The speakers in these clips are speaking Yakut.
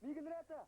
Миигин ырата!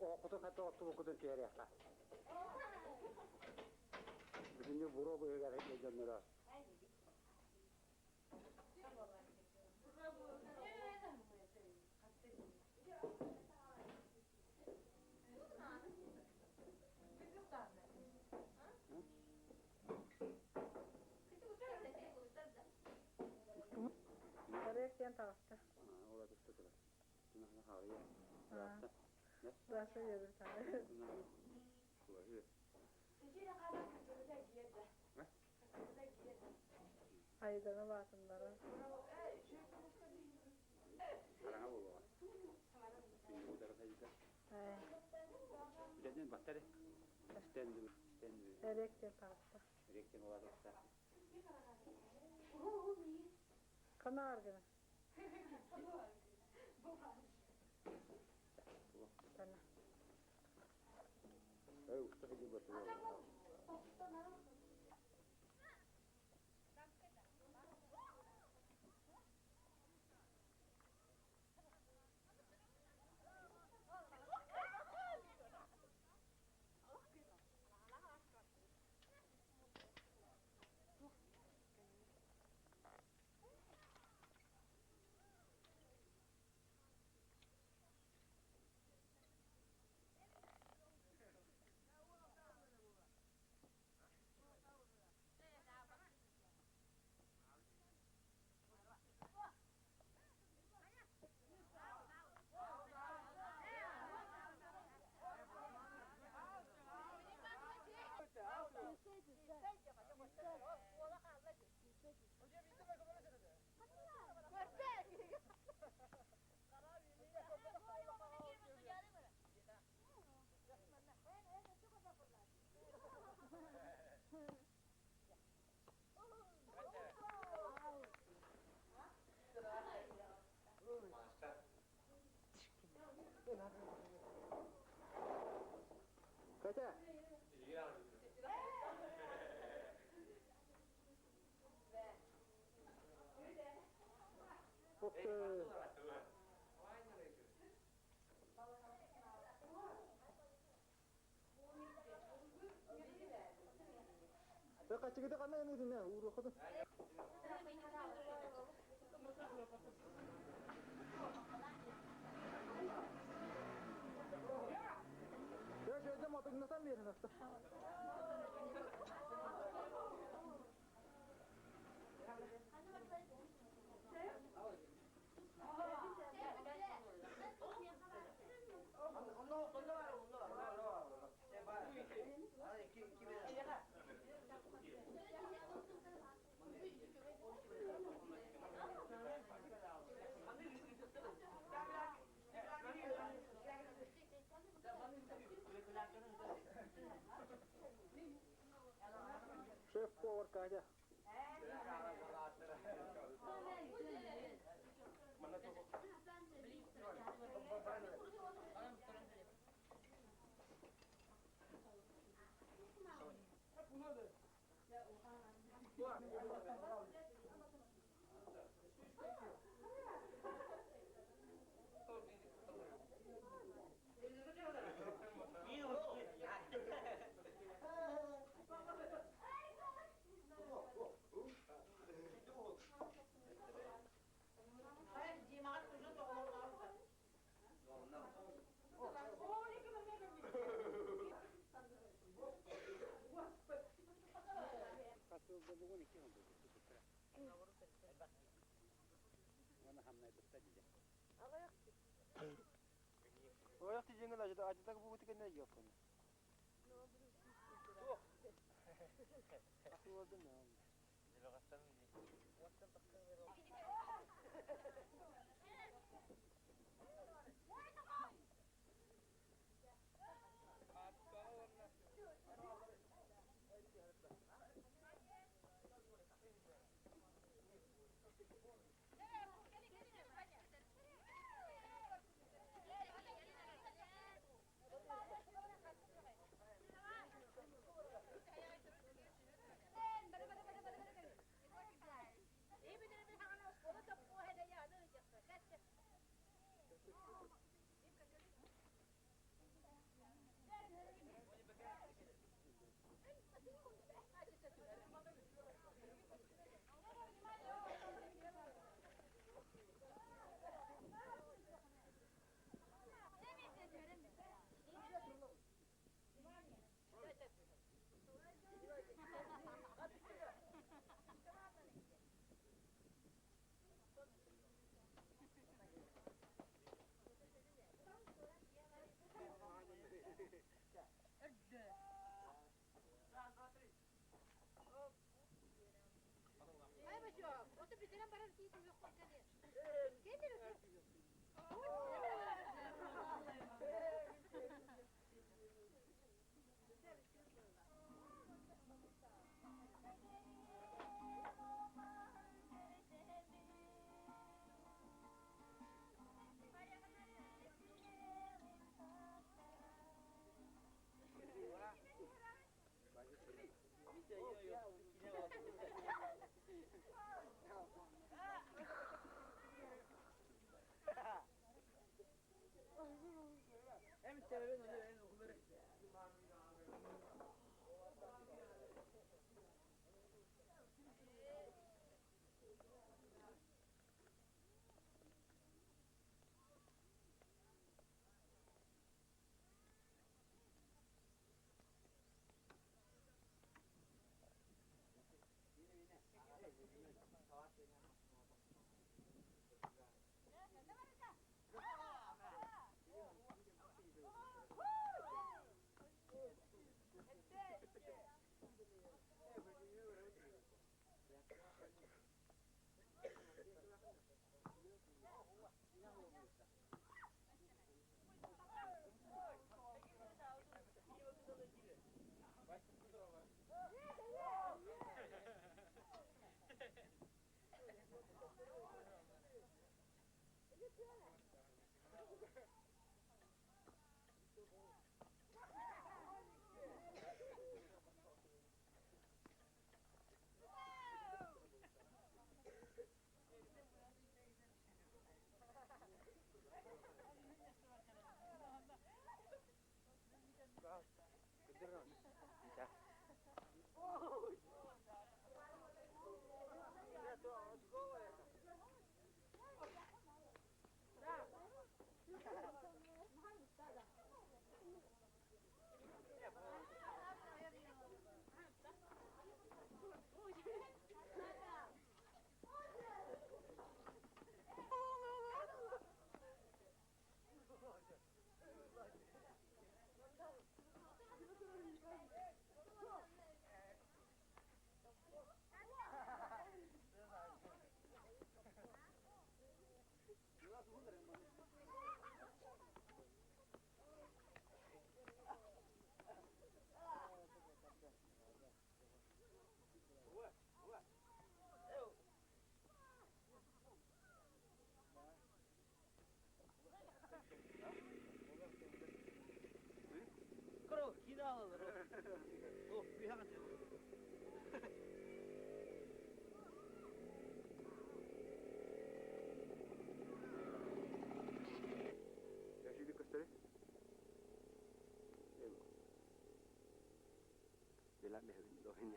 Оокутун хата оттубуккутун түһэриэххэ. Бүтүннүү буруо быыһыгар дьонноро. Эрек диэн таҕыста. Айдана баатыннара. Эрек диэн таҕыста. Ханаар гына. Тана. Катя! Ух ты! Качыгыта ханна гыныгытын ууруоххутун? Я şeyde motognatan bir yerin aslında. Шеф-повар Катя. Трофим, Трофим,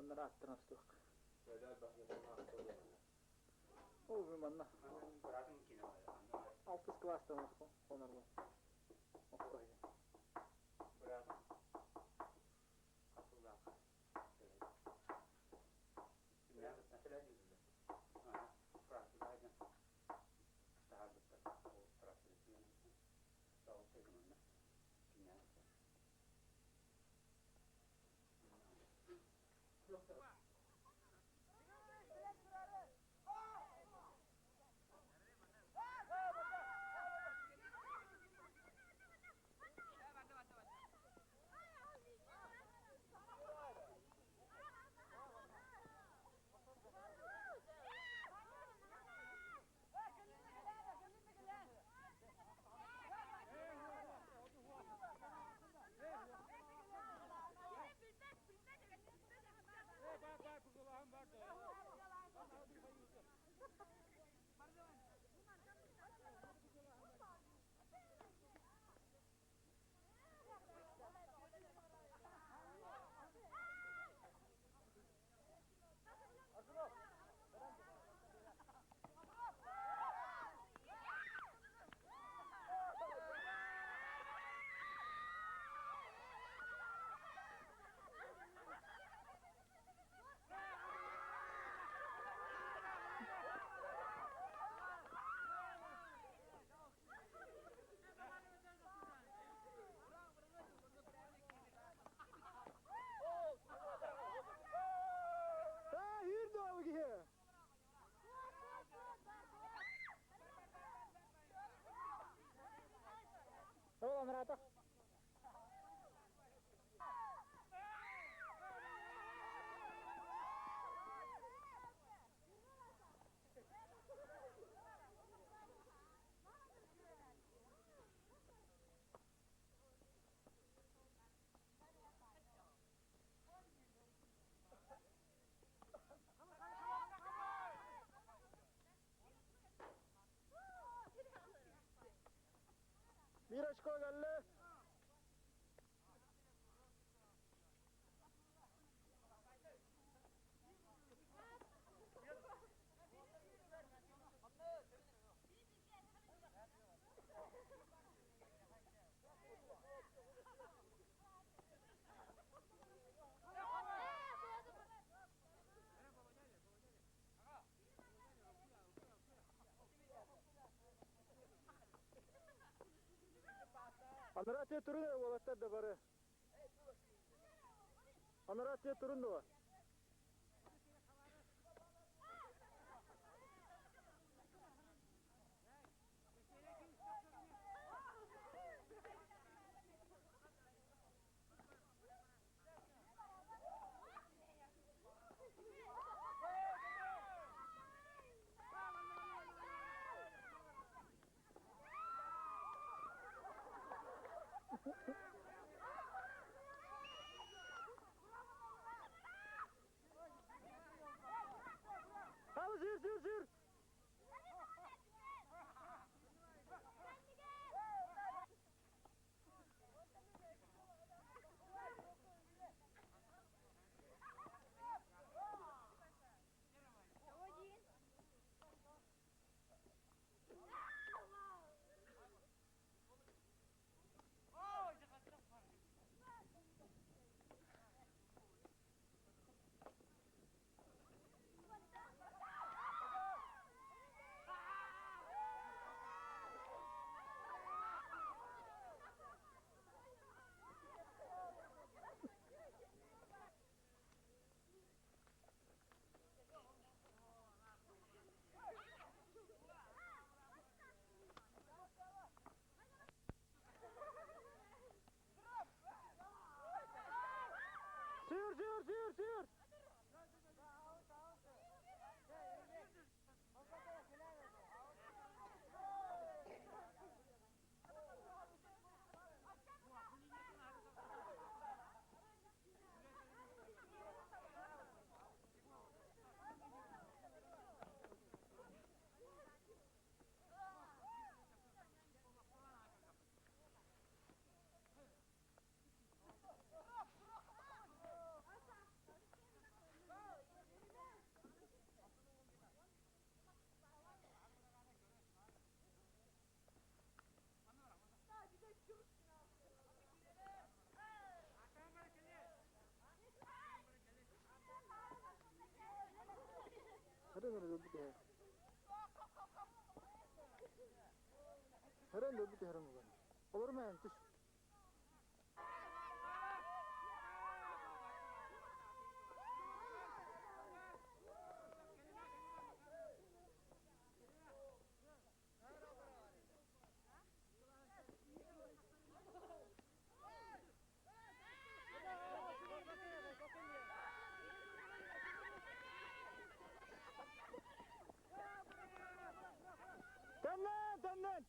Оннор аттан астык. Ол бу манна. Алтыс кылаастан хонорбун. Охто Ол анраата. Bir очко кэллэ. Анараа турун уолаттар да бары. Анараа турун дуо. Hadi sür sür sür. сүүр! Харан эрэ өлбүт эһэ. Харан да өлбүт эһэрин булан. Олору мээн түс. Төннөн, төннөн!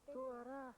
Тура! Тура!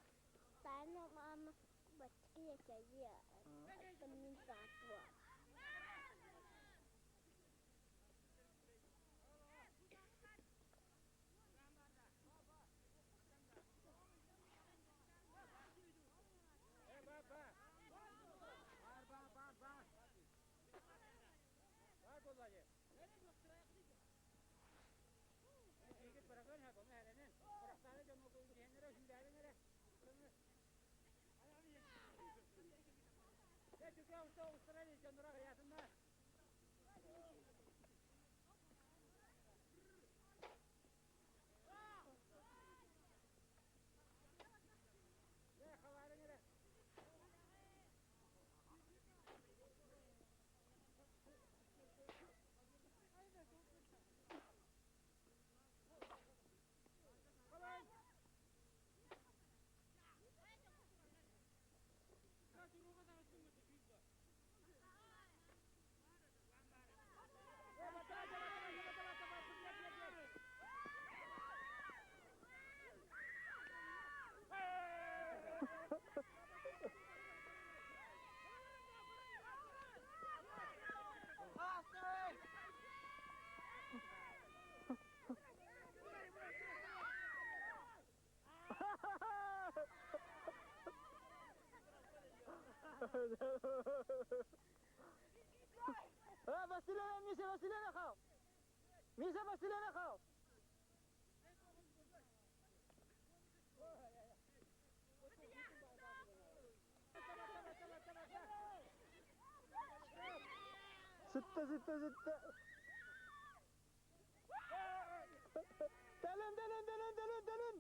Василена, Миша, Василена хал! Миша, Василена хал! Сытта, сытта, сытта! Дэлэн, дэлэн, дэлэн, дэлэн, дэлэн!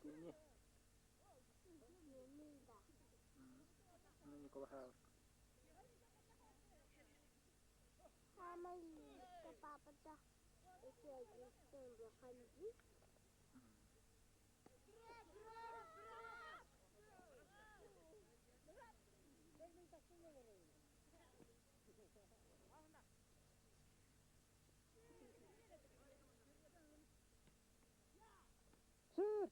Кини. Кини да. Николаев. Саамай Лиликка паапата үчүгэйдик улахан дии. Сыр!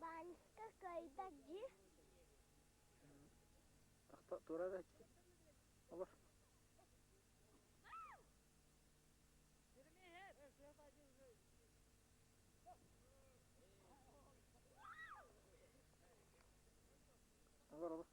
Баанньыска кыайбат дии. Тахта турар Олор. Олор, олор.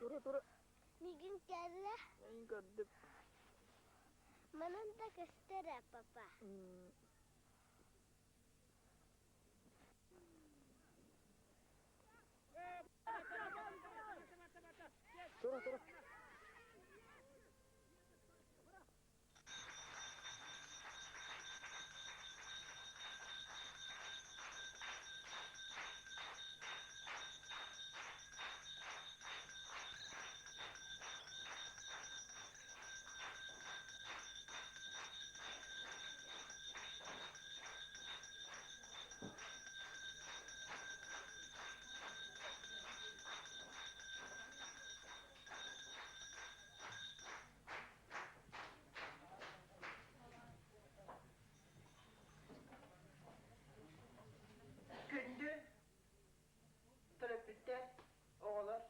Тура, тура. Мигин кэллэ. Мин көрдүм. Манан да көстөр ээ, папа. Тура, тура. Күндү төрөппүттэр, оҕолор,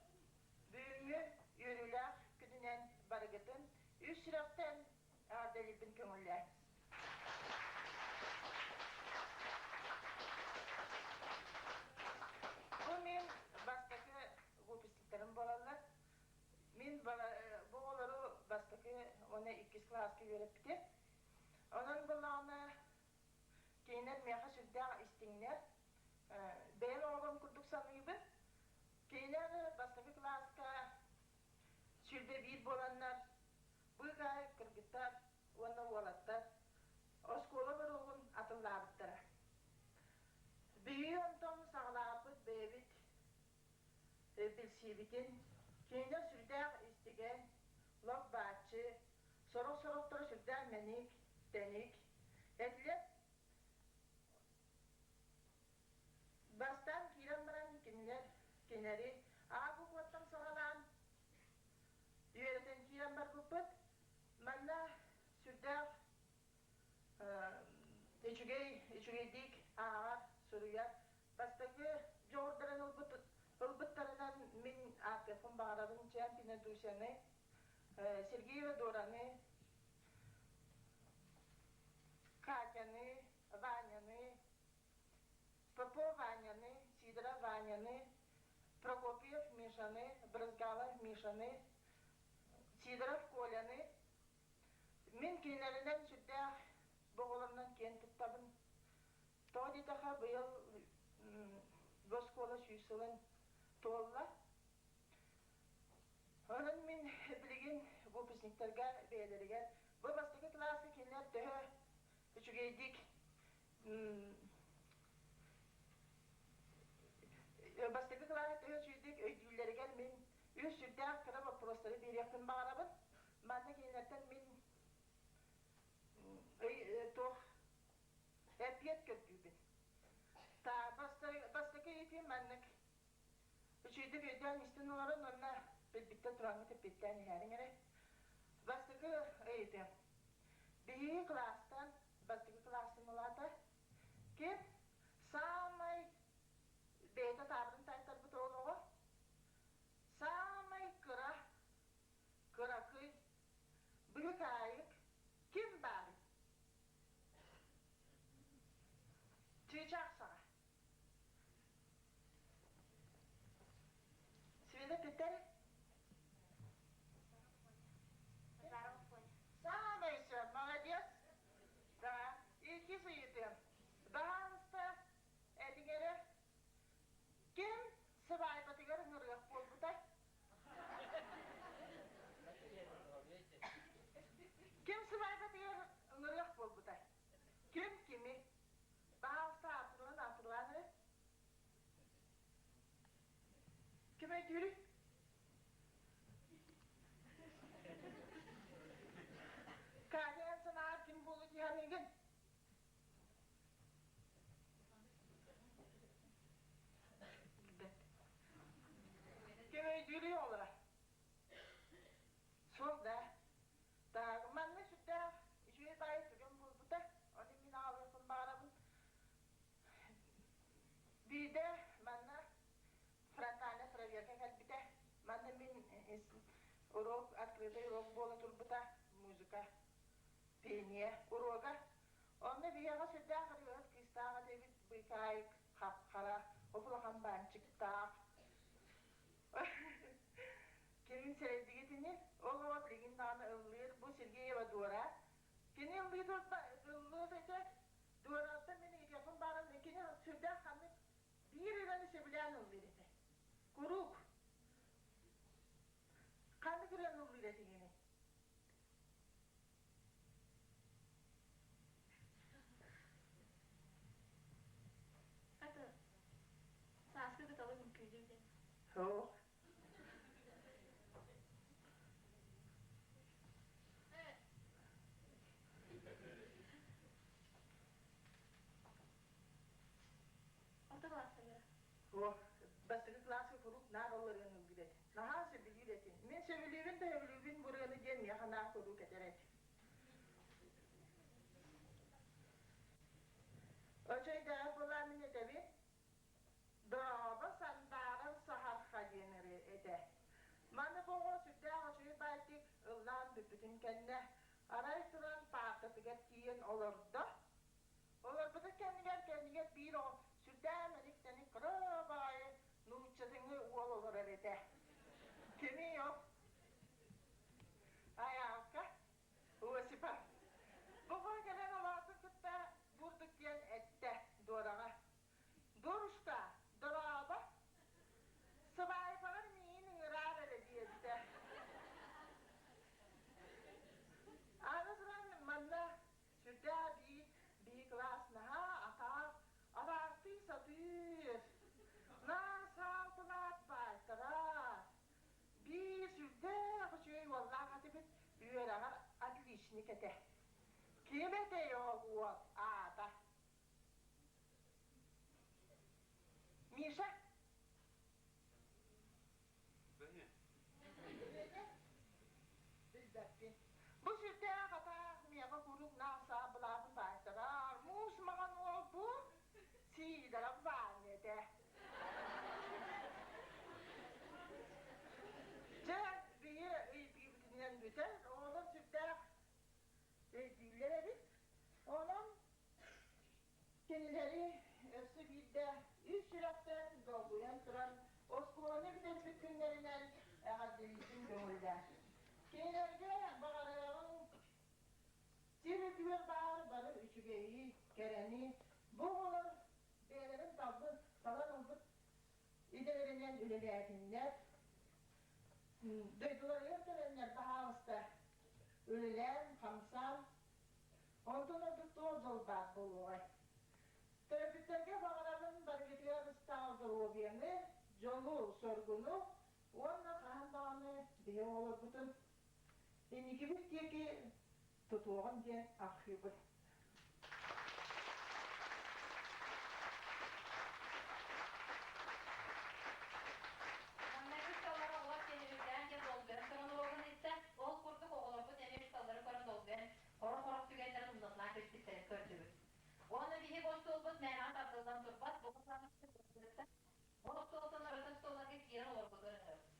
бүгүҥҥү үөрүүлээх күнүнэн барыгытын үс сүрэхтэн эҕэрдэлиирбин көҥүллээҥ. Бу мин бастакы выпускниктарым буолаллар. Мин бу оҕолору бастакы уонна иккис кылааска үөрэппитим. Онон буоллаҕына кинилэр миэхэ сүрдээх истиҥнэр, бэйэм оҕолорум курдук саныыбын. Кинилэр бастакы кылааска 21 буоланнар, быыкаай кыргыттар уонна уолаттар оскуола боруогун атыллаабыттара. Биһиги онтон саҕалаабыт бэйэбит билсиибитин, кинилэр сүрдээх истигэн, лоп-бааччы, сорох-сорохторо сүрдээх мэник, тэник этилэр. Бастаан киирэн баран кинилэр кинилэри А букваттан саҕалаан үөрэтэн киирэн барбыппыт. Манна сүрдээх үчүгэй, үчүгэйдик ааҕар, суруйар. Бастакы дьоҕурдарын ылбыт, ылбыттарынан мин ааттыахпын баҕарабын Чэмпина Дусяны, Сергеева Дораны, Катяны, Ваняны, Попов Ваняны, Сидоров Ваняны, Прокопьев Мишаны, Брызгалов Мишаны, Сидоров Коляны. Мин кинилэринэн сүрдээх бу оҕолорунан киэн туттабын. Тоҕо диэтэххэ, быйыл бу оскуола 100 сылын туолла. Онон мин билигин выпускниктарга бэйэлэригэр бу бастакы кылааска кинилэр төһө үчүгэйдик бастакы кылааһы төһө үчүгэйдик өйдүүллэригэр мин үс сүрдээх кыра боппуруостары биэриэхпин баҕарабын. Манна кинилэртэн мин туох эппиэт көрдүүбүн. Бастакы ыйытыым маннык. Үчүгэйдик өйдөөн истэн олорон уонна билбиттэн тураҥҥыт эппиэттээн иһээриҥ эрэ. Бастакы ыйытыым. Биһиги кылаастан бастакы кылаастан улаата ким саамай бэйэтэ таабырын таайтарбыт уол оҕо, саамай кыра, кыракый, быыкаайык ким баарый? Чыычаах саҕа. Света Петер? Самый все, молодец. Да, икки ыйытыам. Баһаалыста, этиҥ эрэ, ким сыбаайбатыгар ыҥырыах буолбутай? Ким сыбаайбатыгар ыҥырыах буолбутай? Ким кими? Баһаалыста аатырылан аатырылаан эрэ. Ким өйдүүрүй? Катя эн санааҕар ким буолуо дии саныыгын? Билбэт. Ким өйдүүрүй оҕолоро? Суох да. Так, манна сүрдээх үчүгэй баайы түгэн буолбута. Ону мин аҕалыахпын баҕарабын. Биирдэ манна фронтальная проверка кэлбитэ. Манна мин урок, открытый урок буола турбута, музыка, пение уруога. Онно биһиэхэ сүрдээх ырыаһыт кыыстаах этибит, быыкаайык, хап-хара, улахан баанчыктаах. Кимин сэрэйдигит ини? Ол оҕо билигин даҕаны ыллыыр, бу Сергеева Дора. Кини ыллыы ыллыыр этэ, Дораттан мин ыйытыахпын баарым, кини сүрдээх ханнык биир ырыаны сөбүлээн ыллыыр этэ. Куруук. Ханнык ырыаны ыллыыр этиҥиний? Это сааскы кыталы үҥкүүлүүр диэн. Суох. Орто кылаастарга. Суох. Бастакы кылааска куруук наар ол ырыаны ыллыыр этим. Наһаа сөбүлүүр этим. Мин сөбүлүүбүн да сөбүлүүбүн бу ырыаны диэн миэхэ наар куруук этэр этим. Очойдоох буолаа мин этэбин. Дорообо сандаарар саһарха диэн ырыа этэ. Маны бу оҕо сүрдээх үчүгэй баайдык ыллаан бүппүтүн кэннэ, арай туран паартатыгар тиийэн олордо. Олорбутун кэннигэр кэннигэр биир оҕо сүрдээх мэник-тэник кыра баҕайы нууччатыҥы уол олорор этэ. Кимий ол? Айаалка Осипа. Бу кэлэн олоотун кытта бурдук диэн эттэ Дораҕа. Дорушка, дорообо. Сыбаайбаҕар миигин ыҥыраар эрэ диэбитэ. Аны туран манна сүрдээх биир биир кылаас наһаа атаах, атаахтыы сатыыр. Наар саалтылаат баайтара. Биир сүрдээх үчүгэй уоллаах этибит, үөрэҕэр отличник этэ. Ким этэй ол уол аата? Миша? Да нет. Билбэппин. Бу сүрдээх атаах миэхэ куруук наасаа былаабын баайтарар, муус маҥан уол бу Сидоров Ваня этэ. Чэ, биһи ыйытыыбытынан бүтэр, оҕолор сүрдээх өйдүүллэр эбит. Онон Кинилэри өссө биирдэ ис сүрэхтэн долгуйан туран оскуоланы бүтэрбит күннэринэн эҕэрдэлиибин көҥүллээх. Кинилэргэ баҕарыаҕыҥ. өттүгэр баар бары үчүгэйи, кэрэни бу оҕолор бэйэлэрин талбыт, талан ылбыт идэлэринэн үлэлээтиннэр, дойдуларыгар кэлэннэр баһаалыста үлэлээн, хамсаан, онтон ордук туох дьол баар буолуоҕай? Төрөппүттэргэ баҕарабын барыгытыгар ыстаал доруобуйаны, дьолу-соргуну уонна хаһан даҕаны биһи оҕолорбутун инникибит диэки тутуоҕун диэн архыыбыт. Маҥнайгы ыксаллара оҕолор сиэннэригэр диэн долгуйан көрөн уруогун ыытта. Ол курдук оҕолорбут эмиэ ыксаллары көрөн долгуйан хорох-хорох түгэннэрин умнатылаан кэбиспиттэрин көрдүбүт. Уонна биһиги бу остуолбут мээнэҕэ тардыллан турбат, бу Бу остуолтан ураты остуолларга киирэн олорбутугар ыҥырабыт.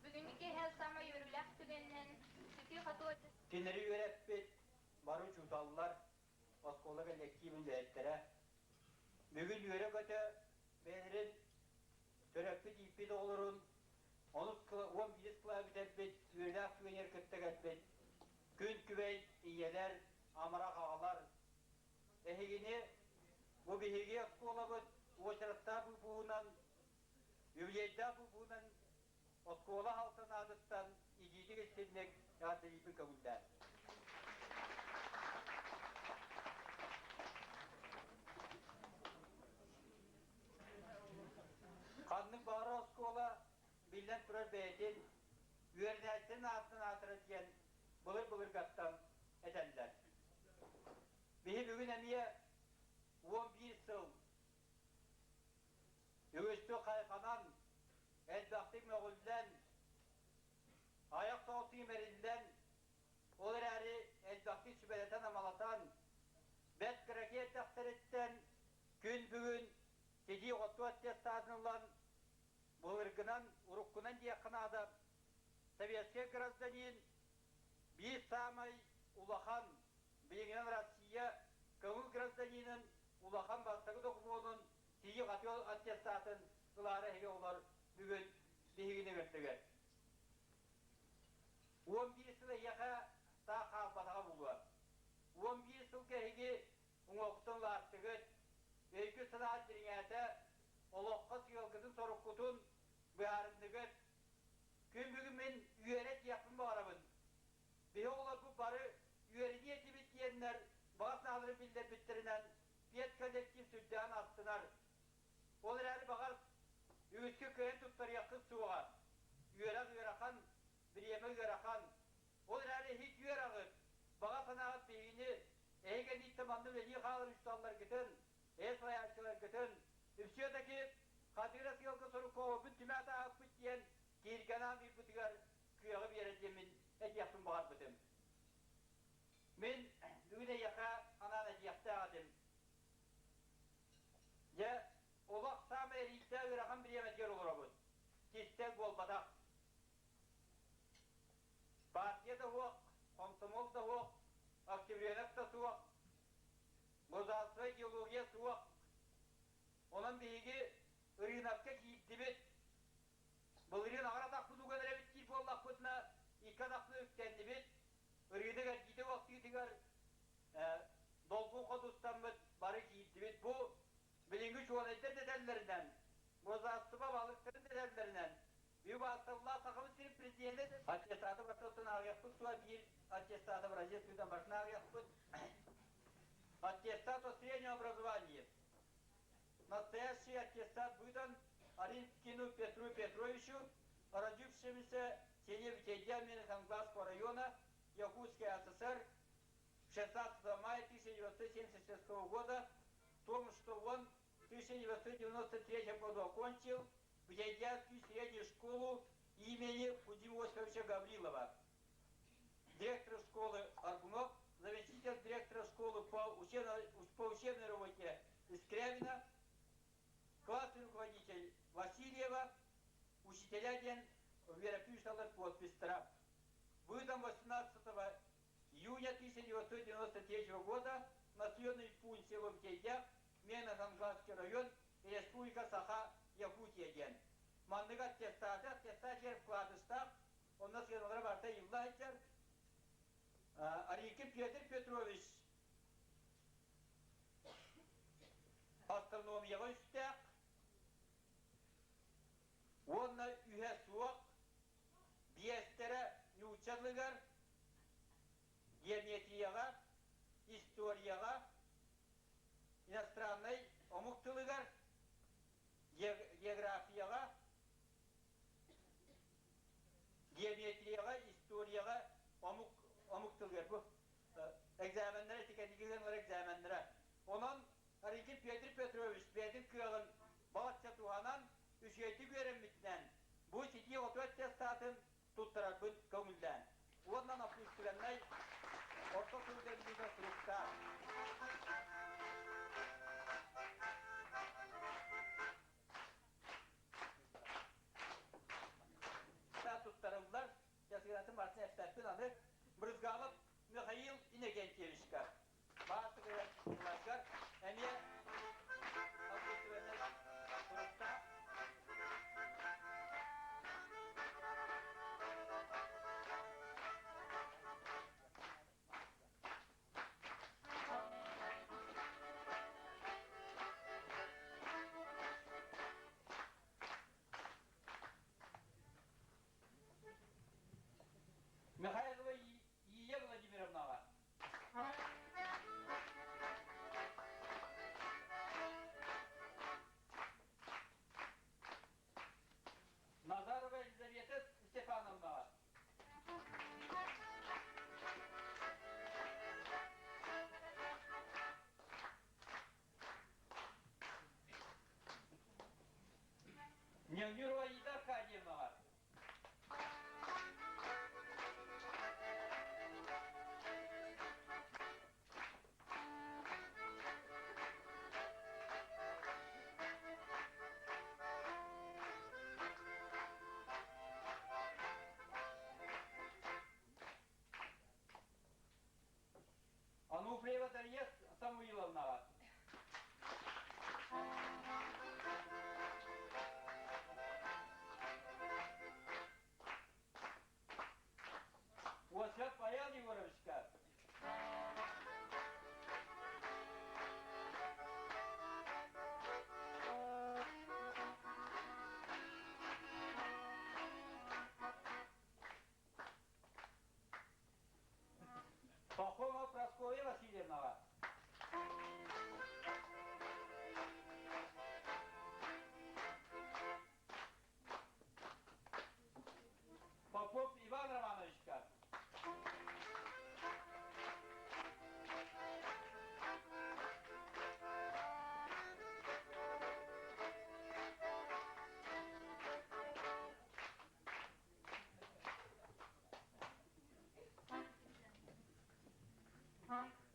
Бүгүҥҥү киэһэ саамай үөрүүлээх түгэнинэн сытыы-хотуу Кинилэри үөрэппит бары учууталлар, оскуола кэллэктиибин үлэһиттэрэ бүгүн үөрэ-көтө бэйэлэрин төрөппүт ииппит оҕолорун онус уон биирис кылааһы бүтэрбит үөрүүлээх түгэнигэр кытта кэлбит күн күбэй ийэлэр, амарах аҕалар, эһигини бу биһиги оскуолабыт уочараттаах быыбыһынан, юбилейдаах быыбыһынан оскуола алтан аатыттан итиитик истинник эҕэрдэлиирбин көҥүллээн. Ханнык баҕарар оскуола биллэн турар бэйэтин үөрэнээччитин аатынан аатырар диэн былыр-былыргаттан этэллэр. Биһи бүгүн эмиэ 11 сыл үгүстүк хайҕанан, элбэхтик мөҕүллэн, айах соҕотуу имэриллэн, ол эрээри элбэхтик сүбэлэтэн-амалатан, бэрт кыракый эрдэхтэриттэн күн бүгүн ситии-хотуу аттестатын ылан, былыргынан, уруккунан диэххэ наада, советскай гражданин биир саамай улахан, билиҥҥинэн Россия көҥүл гражданинын улахан бастакы докумуонун сийи-хатыы аттестатын ылаары эһиги оҕолор бүгүн биһигини ыҥырдыгыт. 11 сыл эһиэхэ таах хаалбатаҕа буолуо. 11 сылга эһиги уҥуохтун улааттыгыт, өйгүт-санаат дириҥээтэ, олоххо сыалгытын-соруккутун быһаарынныгыт. Күн бүгүн мин үөрэ этиэхпин баҕарабын. Биһи оҕолорбут бары үөрэниэ этибит диэннэр баҕа санааларын биллэрбиттэринэн педколлектив сүрдээҕин астынар. Ол эрээри баҕар үгүскэ кыайан туттарыаххыт суоҕа. Үөрэх ыарахан, бириэмэ ыарахан. Ол эрээри эһиги үөрэҕит, баҕа санааҕыт биһигини эһиги кэнниттэн манна үлэлии хаалар учууталларгытын, эр салайааччыларгытын, үксүө-таки хатыыра сыалга сорукка оҕобун түмэ атааһыппыт диэн кииргэнээн ыйбытыгар кыаҕы биэрэр диэммин этиэхпин баҕарбытым. Мин бүгүн эйиэхэ анаан этиэхтээх этим. Дьэ, олох саамай эриирдээх ыарахан бириэмэтигэр олоробут. Кистэл буолбатах. Партия да суох, комсомол да суох, октябренок да суох, государство идеология суох. Онон биһиги ырыынакка киирдибит. Былырыын аҕар атахпыт уган эрэбит диир буоллахпытына, икки атахпыт үктэннибит. Ырыынак эргиитэ уохтуутугар долгун хотустаммыт бары киирдибит. Бу билиҥҥи учуонайдар дэтэллэринэн, государство балыктарын дэтэллэринэн, Үп-аатталлаах Сахабыт сирин президенэ аттестаты бартыттан ааҕыахпыт суоҕа биир аттестаты образец тыытан бартын ааҕыахпыт. Аттестат о среднем образовании. Настоящий аттестат выдан Аринкину Петру Петровичу, родившемуся в селе Витязя Хангласского района Якутской ССР 16 мая 1976 года в том, что он в 1993 году окончил Витязскую среднюю школу имени Кузьмы Осиповича Гаврилова. Директор школы Аргунов, заместитель директора школы по учебной работе Искрявина, классный руководитель Васильева, учителя диэн үөрэппит учууталлар подписьтара. Выдан 18 июня 1993 года населенный пункт село Бтейдях, Мена-Сангласский район, Республика Саха, Якутия диэн. Маннык аттестаты, аттестат диэн вкладыштаах, онно сыаналара барыта ыйылла сылдьар. Арикин Петр Петрович астрономияҕа үстээх уонна үһэ суох, биэстэрэ нуучча тылыгар, геометрияҕа, историяҕа, иностраннай омук тылыгар, географияҕа, геометрияҕа, историяҕа, омук омук тылыгар бу экзаменнара ити кэнники экзаменнара. Онон Арикин Петр Петрович бэйэтин кыаҕын балачча туһанан, үчүгэйдик үөрэммитинэн, бу ситии оту аттестатын туттарарбын көҥүллээн. Уонна напутственнай орто сурук суруктаах. Туттарыллар. Жасыгыратын барытын эппэппин аны Брызгалов Михаил Иннокентьевичка баартыгар ыларгар эмиэ общественнай суруктаах. Михайлова Ия Владимировнаҕа. Назарова Елизавета Степановнаҕа. Нюрова Ида Аркадьевнаҕа. Ануфриева Дарья Самуиловнаҕа. Осип Паян Егоровичка. Пахомова Прасковья Васильевнаҕа. Попов Иван Романовичка.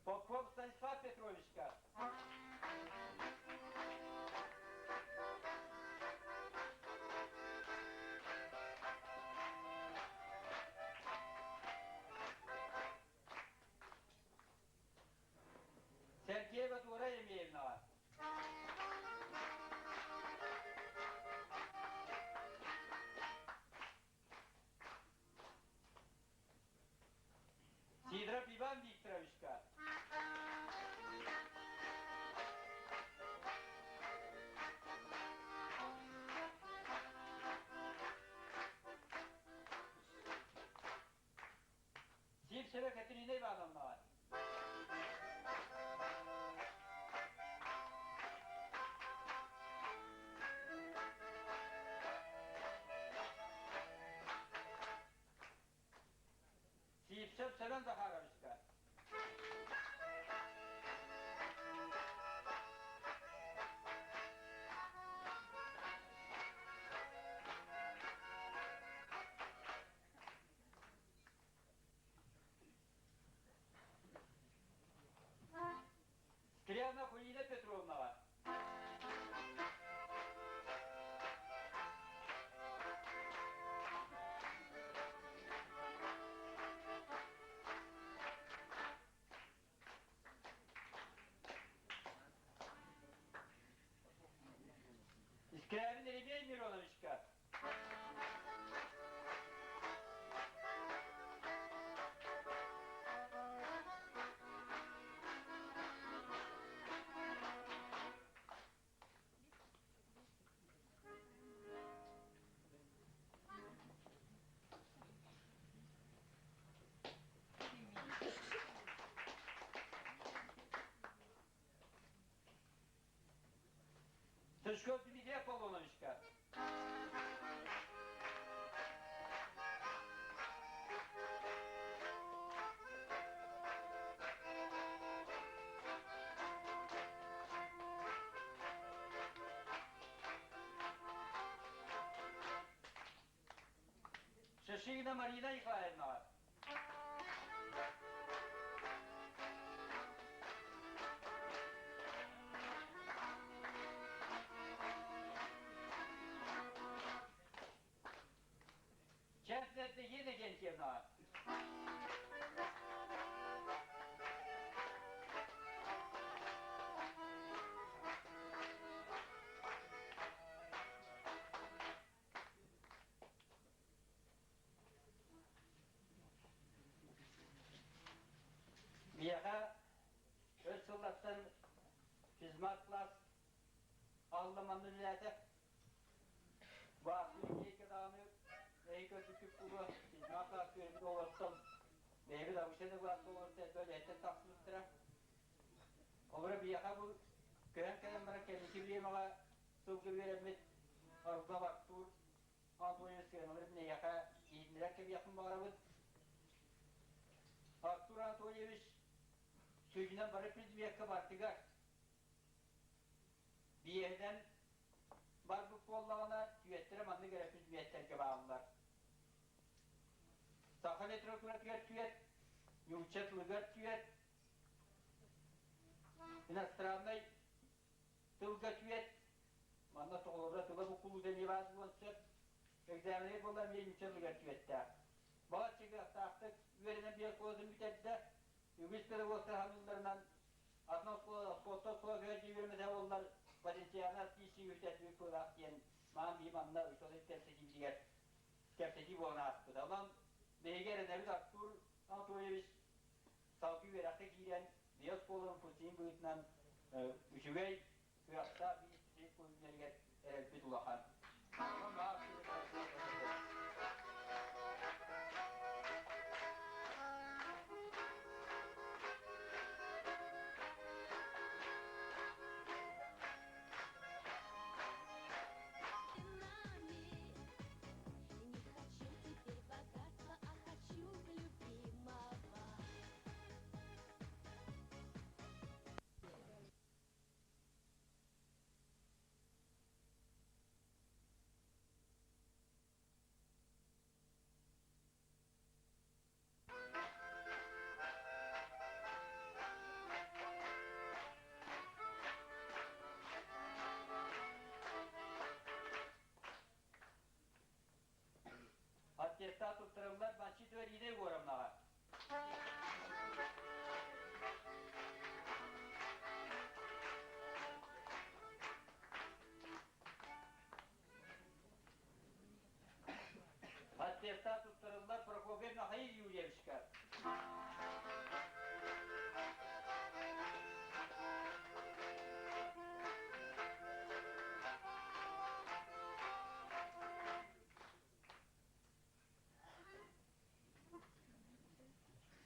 Попов Станислав Петровичка. Сергеева Тура Емеевнаҕа. Сидоров Иван Викторовичка. Сивцева Катерина Ивановнаҕа. Сивцев Семен Захаровичка. Стряна Кулина Петровнаҕа. Мироновичка. Сычков Дмитрий Аполлоновичка. Шишигина Марина Николаевна. Честно, Иннокентьевна. Миэхэ өр сыллартан физмат класс алламанны үлэлээтэ. Баахтыы икки даҕаны эһи көрбүккүт буолуо, физмат класс үөрэммит оҕолортон бэйэбит обычнай кылааска олорто элбэх үлэһиттэр тахсыбыттара. Олоро биһиэхэ бу көһөн кэлэн баран кэнники бириэмэҕэ сылгы үөрэммит Аргав Артур Анатольевич сыаналарын эйиэхэ иһитиннэрэн кэбиэхпин баҕарабын. Артур Анатольевич сүнньүнэн бары предмеккэ бардыгар биэһинэн барбыт буоллаҕына, түөттэрэ маннык эрэ предметтэргэ бааллар. Саха литературатыгар түөт, нуучча тылыгар түөт, иностраннай тылга түөт, манна тоҕолоро тыла буккулуута эмиэ баар буолуон сөп. Экзамены буолла эмиэ нуучча тылыгар түөттээх. Балачча кыахтаахтык үөрэнэн биэр оскуолатын бүтэрдэ. Үгүс педагогтар ханыылларынан атын оскуола оскуолаттан оскуола көһөр үөрэммэтэ буоллар потенциально артистик бүтэрбит кыылаах диэн маан биһи манна учуонай кэпсэтиибитигэр кэпсэтии буолан ааспыта. Онон биһиги эрэнэбит Артур Анатольевич салгыы үөрэххэ киирэн биһи оскуолабын путин быһыытынан үчүгэй кыахтаах биир специалист буолуннарыгар эрэлбит улахан. Не хочу теперь богатства, а хочу любимого. Аттестат туттарыллар Мачитова Ирина Егоровнаҕа. Аттестат туттарыллар Прокопьев Михаил Юрьевичка.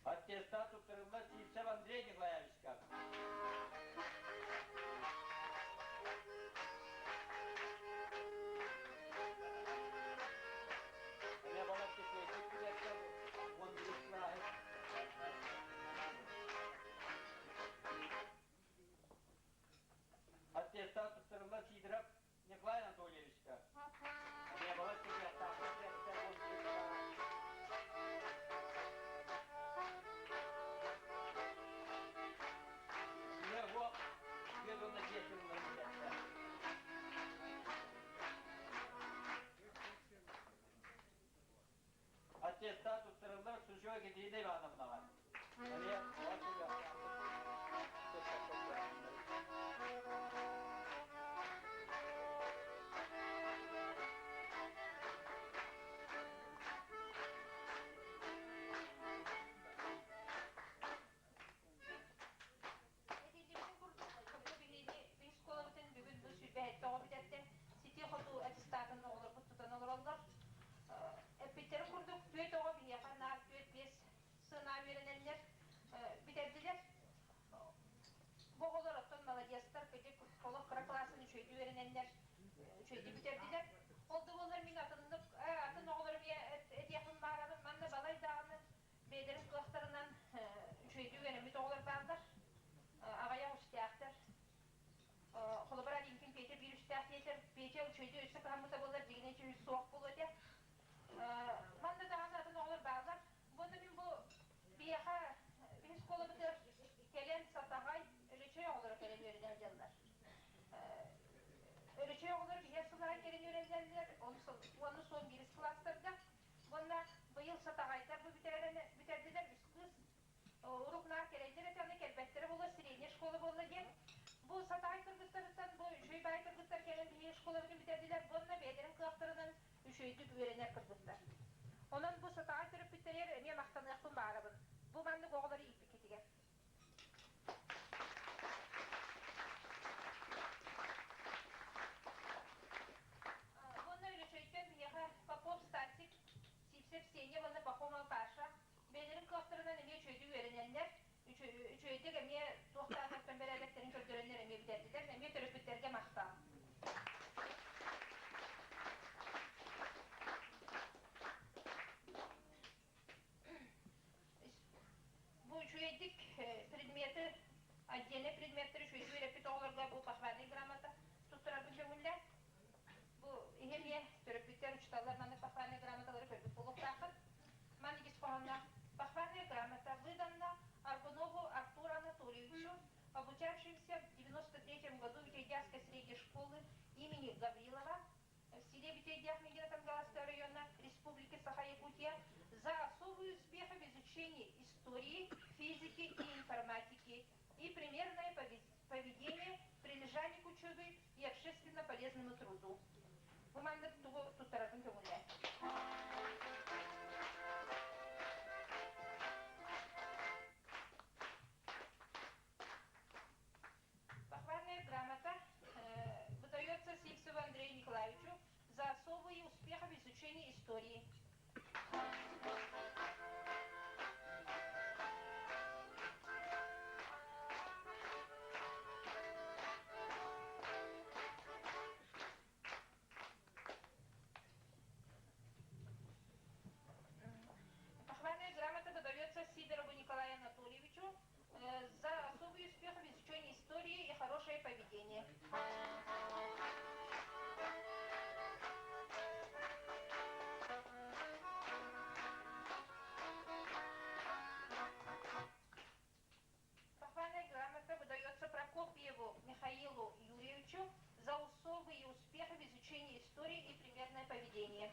Аттестат туттарыллар Сивцев Андрей Николаевичка. Эмиэ балар кэпсээччи күлэттэн 11 кылааһы. Аттестат туттарыллар Сидоров Николай Анатольевичка. Эмиэ балар күлэттаахтар 11 кылааһы. Үйэ уох, үйэ донна дьиэ сылларын бүтэрдэ. Аттестат туттарыллар Сушева Екатерина Ивановнаҕа. Эмиэ балар күлэттаахтар кыдьык олох кыра кылаасын үчүгэйдик үөрэнэннэр үчүгэйдик бүтэрдилэр. Ол да буоллар мин атыннык атын оҕолорум этиэхпин баарабын. Манна балай даҕаны бэйэлэрин кыахтарынан үчүгэйдик үөрэммит оҕолор бааллар. Аҕыйах үстээхтэр. Холобура, Алинкин Петя биир үстээх диэтэр, Петя үчүгэйдик өссө кыһаммыта буоллар, дьиҥинэн үчүгэй суох буолуо этэ. Манна даҕаны атын оҕолор бааллар. Уонна мин бу биһиэхэ үһүс школабытыгар кэлэн Сатаҕай, Өлөчөй оҕолоро кэлэн үөрэнэ сылдьаллар. Өлөчөй оҕолоро биһиэхэ сылларан кэлэн үөрэнэллэр, уонна суон биирис кылаастарга. Уонна быйыл Сатаҕайдар бу бүтэрдилэр үс кыыс. Урук наар кэлэллэр этэ, аны кэлбэттэрэ буолуо, средняя школа буолла диэн. Бу Сатаҕай кыргыттарыттан бу үчүгэй баай кыргыттар кэлэн биһиги школабытын бүтэрдилэр уонна бэйэлэрин кыахтарынан үчүгэйдик үөрэнэр кыргыттар. Онон бу Сатаҕай төрөппүттэригэр эмиэ махтаныахпын баҕарабын. Бу маннык оҕолору ииппиккитигэр. Уонна Өлөчөйтөн биһиэхэ Попов Стасик, Сивцев Сеня уонна Пахомов Паша бэйэлэрин кыахтарынан эмиэ үчүгэйдик үөрэнэллэр, үчүгэйдик эмиэ туохтаахтартан бэрээдэктэрин көрдөрөннөр эмиэ бүтэрдилэр, эмиэ төрөппүттэргэ махтал. Бу үчүгэйдик предмети, отдельный предметтери үчүгэйдик үөрэппит оҕолорго бу похвальный грамота туттарарбын көҥүллээн. Бу иһэ эмиэ төрөппүттэр, учууталлар маннык похвальный грамоталары көрбүт буолуохтааххыт. Маннык ис хоһоонноох похвальная грамота выдана Аргунову Артуру Анатольевичу, обучавшимся в 93 году в Итайдяской средней школы имени Гаврилова в селе Битейдях Мегино-Кангаласского района Республики Саха-Якутия за особые успехи в изучении истории, физики и информатики и примерное поведение, прилежание к учебе и общественно полезному труду. Бу маннык тугу туттарарын көҥүлэ. Похвальная грамота выдается Сивцеву Андрею Николаевичу за особые успехи в изучении истории. Похвальная грамота выдается Сидорову Николаю Анатольевичу за особый успех в изучении истории и хорошее поведение. Похвальная грамота выдается Прокопьеву Михаилу Юрьевичу за особые успехи в изучении истории и примерное поведение.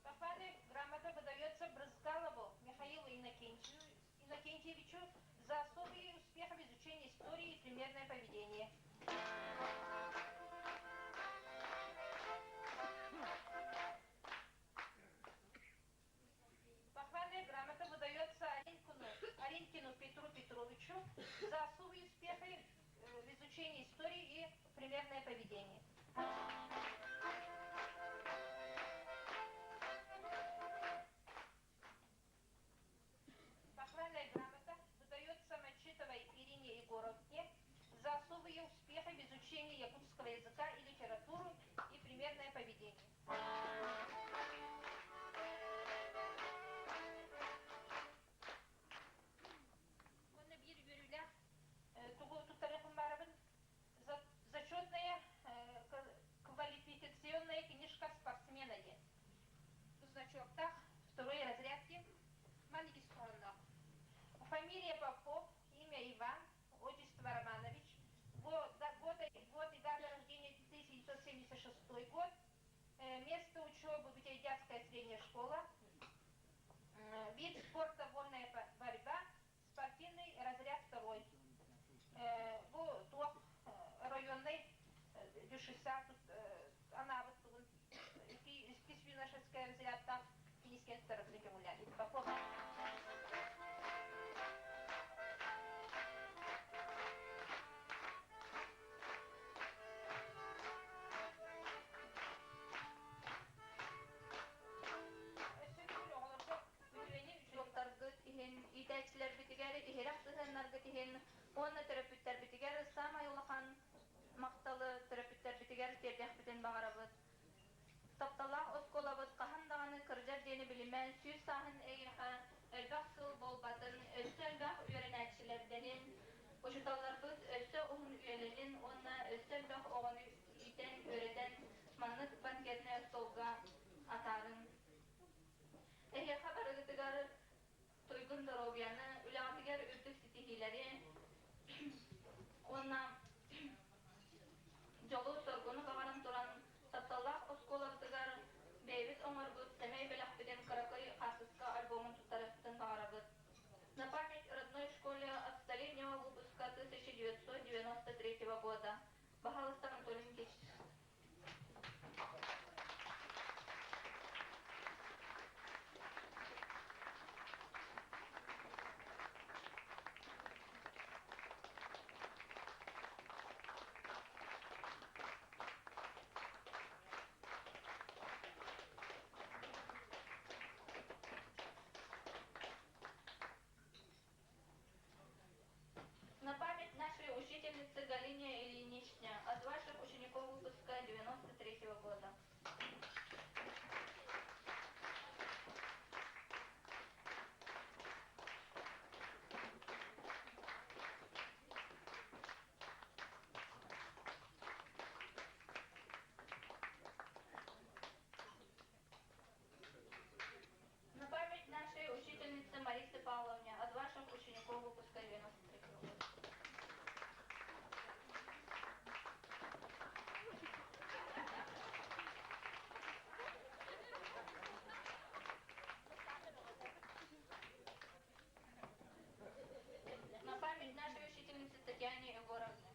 Похвальная грамота выдается Брызгалову Михаилу Иннокентьевичу за особые успехи в изучении истории и примерное поведение. Похвальная грамота выдается Аринкину Петру Петровичу за особые успехи в изучении истории и примерное поведение. Похвальная грамота выдается Мачитовой Ирине Егоровне за особые успехи в изучении якутского языка и литературы и примерное поведение. Уонна биир үөрүүлээх тугу туттарыахпын баарабын зачетная квалификационная книжка спортсмена диэн. Бу значоктаах второй разряд диэн маннык ис хоһоонноох. Фамилия Попов, имя Иван, отчество Романович, год, год и дата рождения 1976 год, место учебы Бутейдятская средняя школа, вид спорта вольная борьба, спортивный разряд второй. Бу туох районный дюшеса тут анаабыт тугун иккис юношескай разрядтаах кинискэн тарабын көҥүллээн Попов. иһин уонна төрөппүттэрбитигэр саамай улахан махталы төрөппүттэрбитигэр тиэрдиэхпитин баҕарабыт. Тапталлаах оскуолабыт хаһан даҕаны кырдьар диэни билимэн, сүүс сааһын эйиэхэ элбэх сыл буолбатын, өссө элбэх үөрэнээччилэрдэнин, учууталларбыт өссө уһун үйэлэнин уонна өссө элбэх оҕону иитэн, үөрэтэн маннык банкетнай остуолга атаарын. Эһиэхэ барыгытыгар туйгун доруобуйаны, үлэҕитигэр үрдүк ситиһиилэри уонна дьолу-соргуну баҕаран туран, тапталлаах оскуолабытыгар бэйэбит оҥорбут сэмэй бэлэхпитин кыракый хаартыска альбомун туттарыахпытын баҕарабыт. На память родной школе от столетнего выпуска 1993 года. Баһаалыста Анатолий Никитич. На память нашей учительницы Галине Ильиничне от ваших учеников выпуска 93 года. На память нашей учительницы Марисы Павловне от ваших учеников выпуска 93 года. На память нашей учительницы Татьяне Егоровне.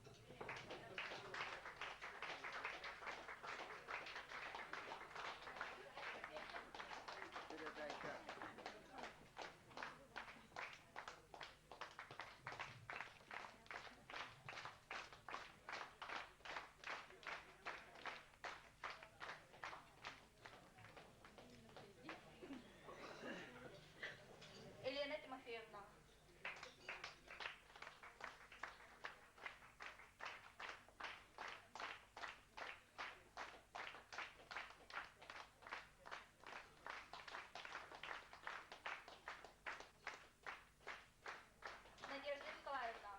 Елена Тимофеевна. Надежда Николаевна.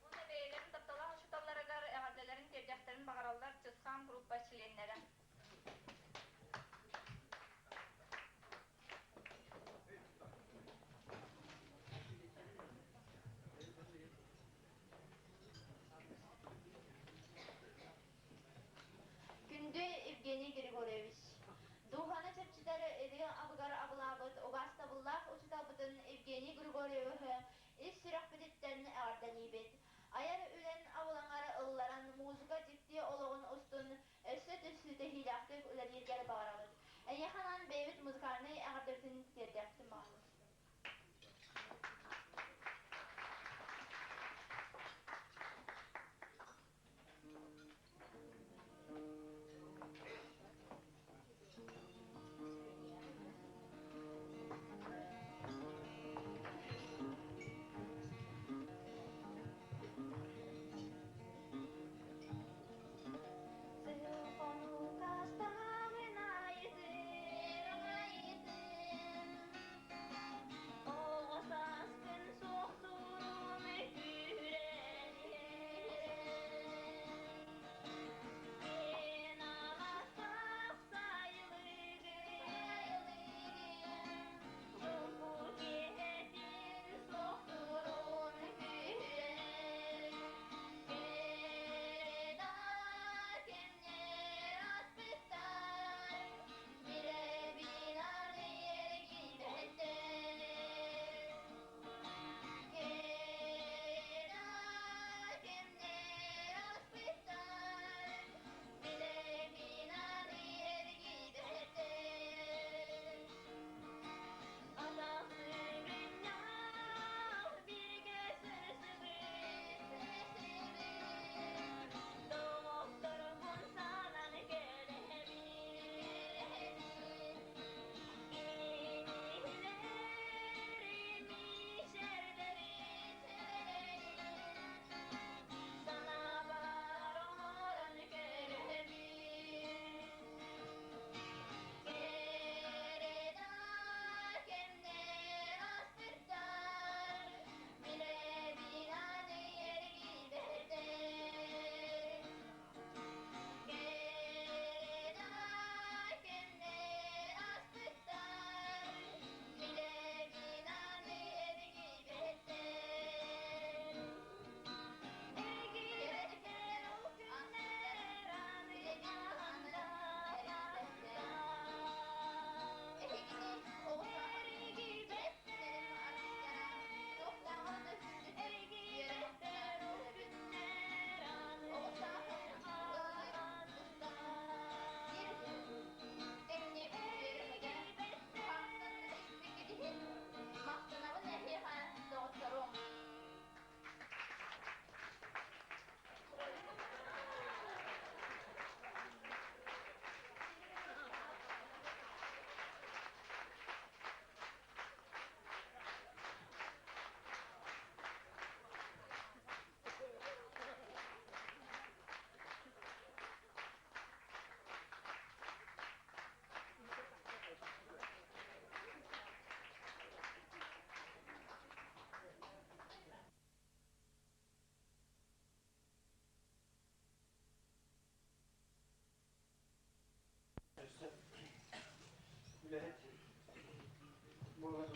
Уонна бэйэлэрин тапталаах учууталларыгар эҕэрдэлэрин тиэрдиэхтэрин баҕараллар Чысхаан группа чилиэннэрэ. Күндү Евгений Григорьевич, дууһаны чэпчэтэр ырыа абыгар абылаабыт убаастабыллаах учууталбытын Евгений Григорьевиһы ис сүрэхпититтэн эҕэрдэлиибит. Айар үлэн абылаҥар ылларан музыка дьикти олоҕун устун өссө түстүтэһиилээхтик үлэлииргэр баҕарабыт. Эйиэхэ анаан бэйэбит музыкальнай эҕэрдэбитин тиэрдиэхпитин баҕарабыт.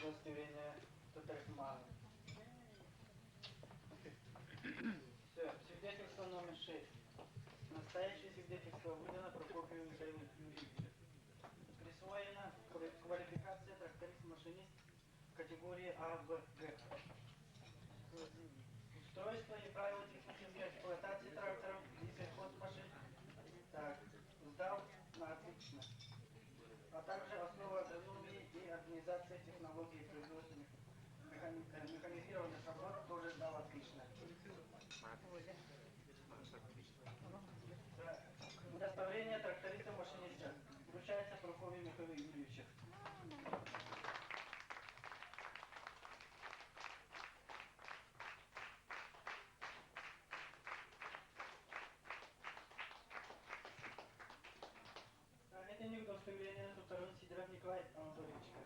Удостоверение туттарыһымаҕын. Все, свидетельство номер 6. Настоящее свидетельство выдано Прокопию Михаилу Юрьевичу. Присвоена квалификация тракторист-машинист категории А, Б, Г. Устройство и правила технической эксплуатации тракторов и сельхозмашин. Так, сдал на отлично. А также основы агрономии и организации технологий производственных механизированных работ тоже сдал отлично. Удостоверение тракториста-машиниста вручается Прокопию Михаилу Юрьевичу. Это не удостоверение туттаран Сидоров Николай Анатольевичка.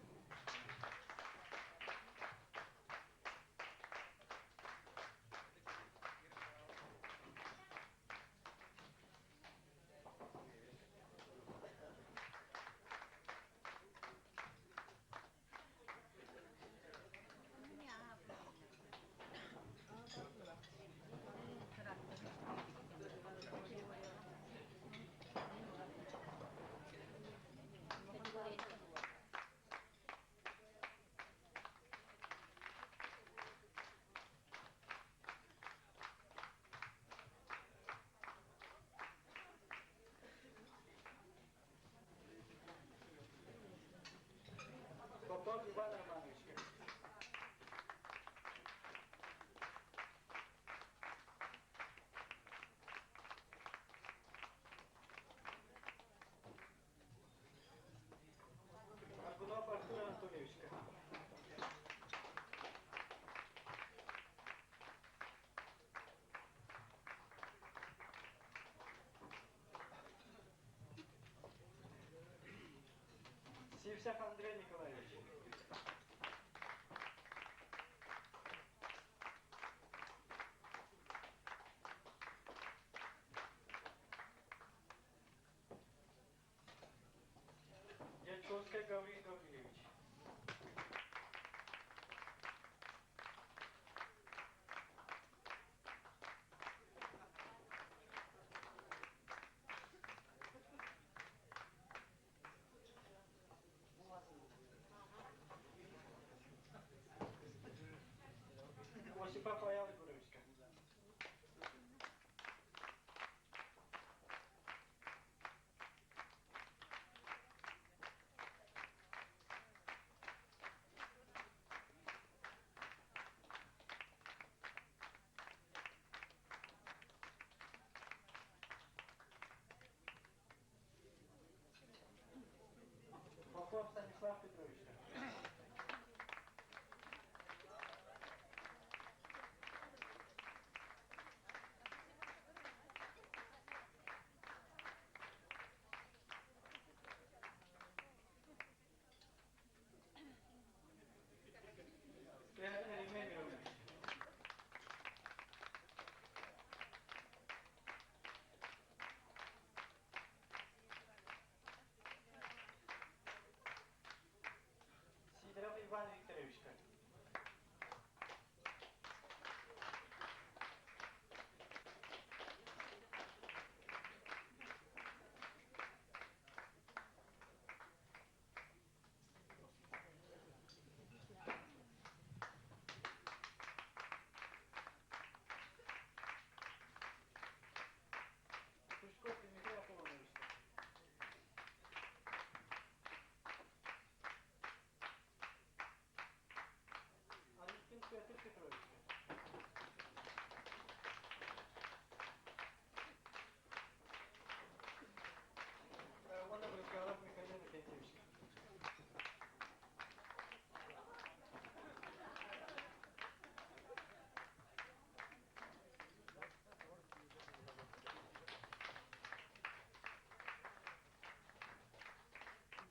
Попов Иван Романович. Аргунов Артур Анатольевич. Сивцев Андрей Николаевич. Дьячковская Гаврил Гаврилович. Осипов Аял Егорович. Попов Станислав Петрович. Скрягин Еремей Миронович. Сидоров Иван Викторович. Пучков Дмитрий Аполлонович. Анискин Петр Петрович. Иванов Брызгалов Михаил Викентьевич.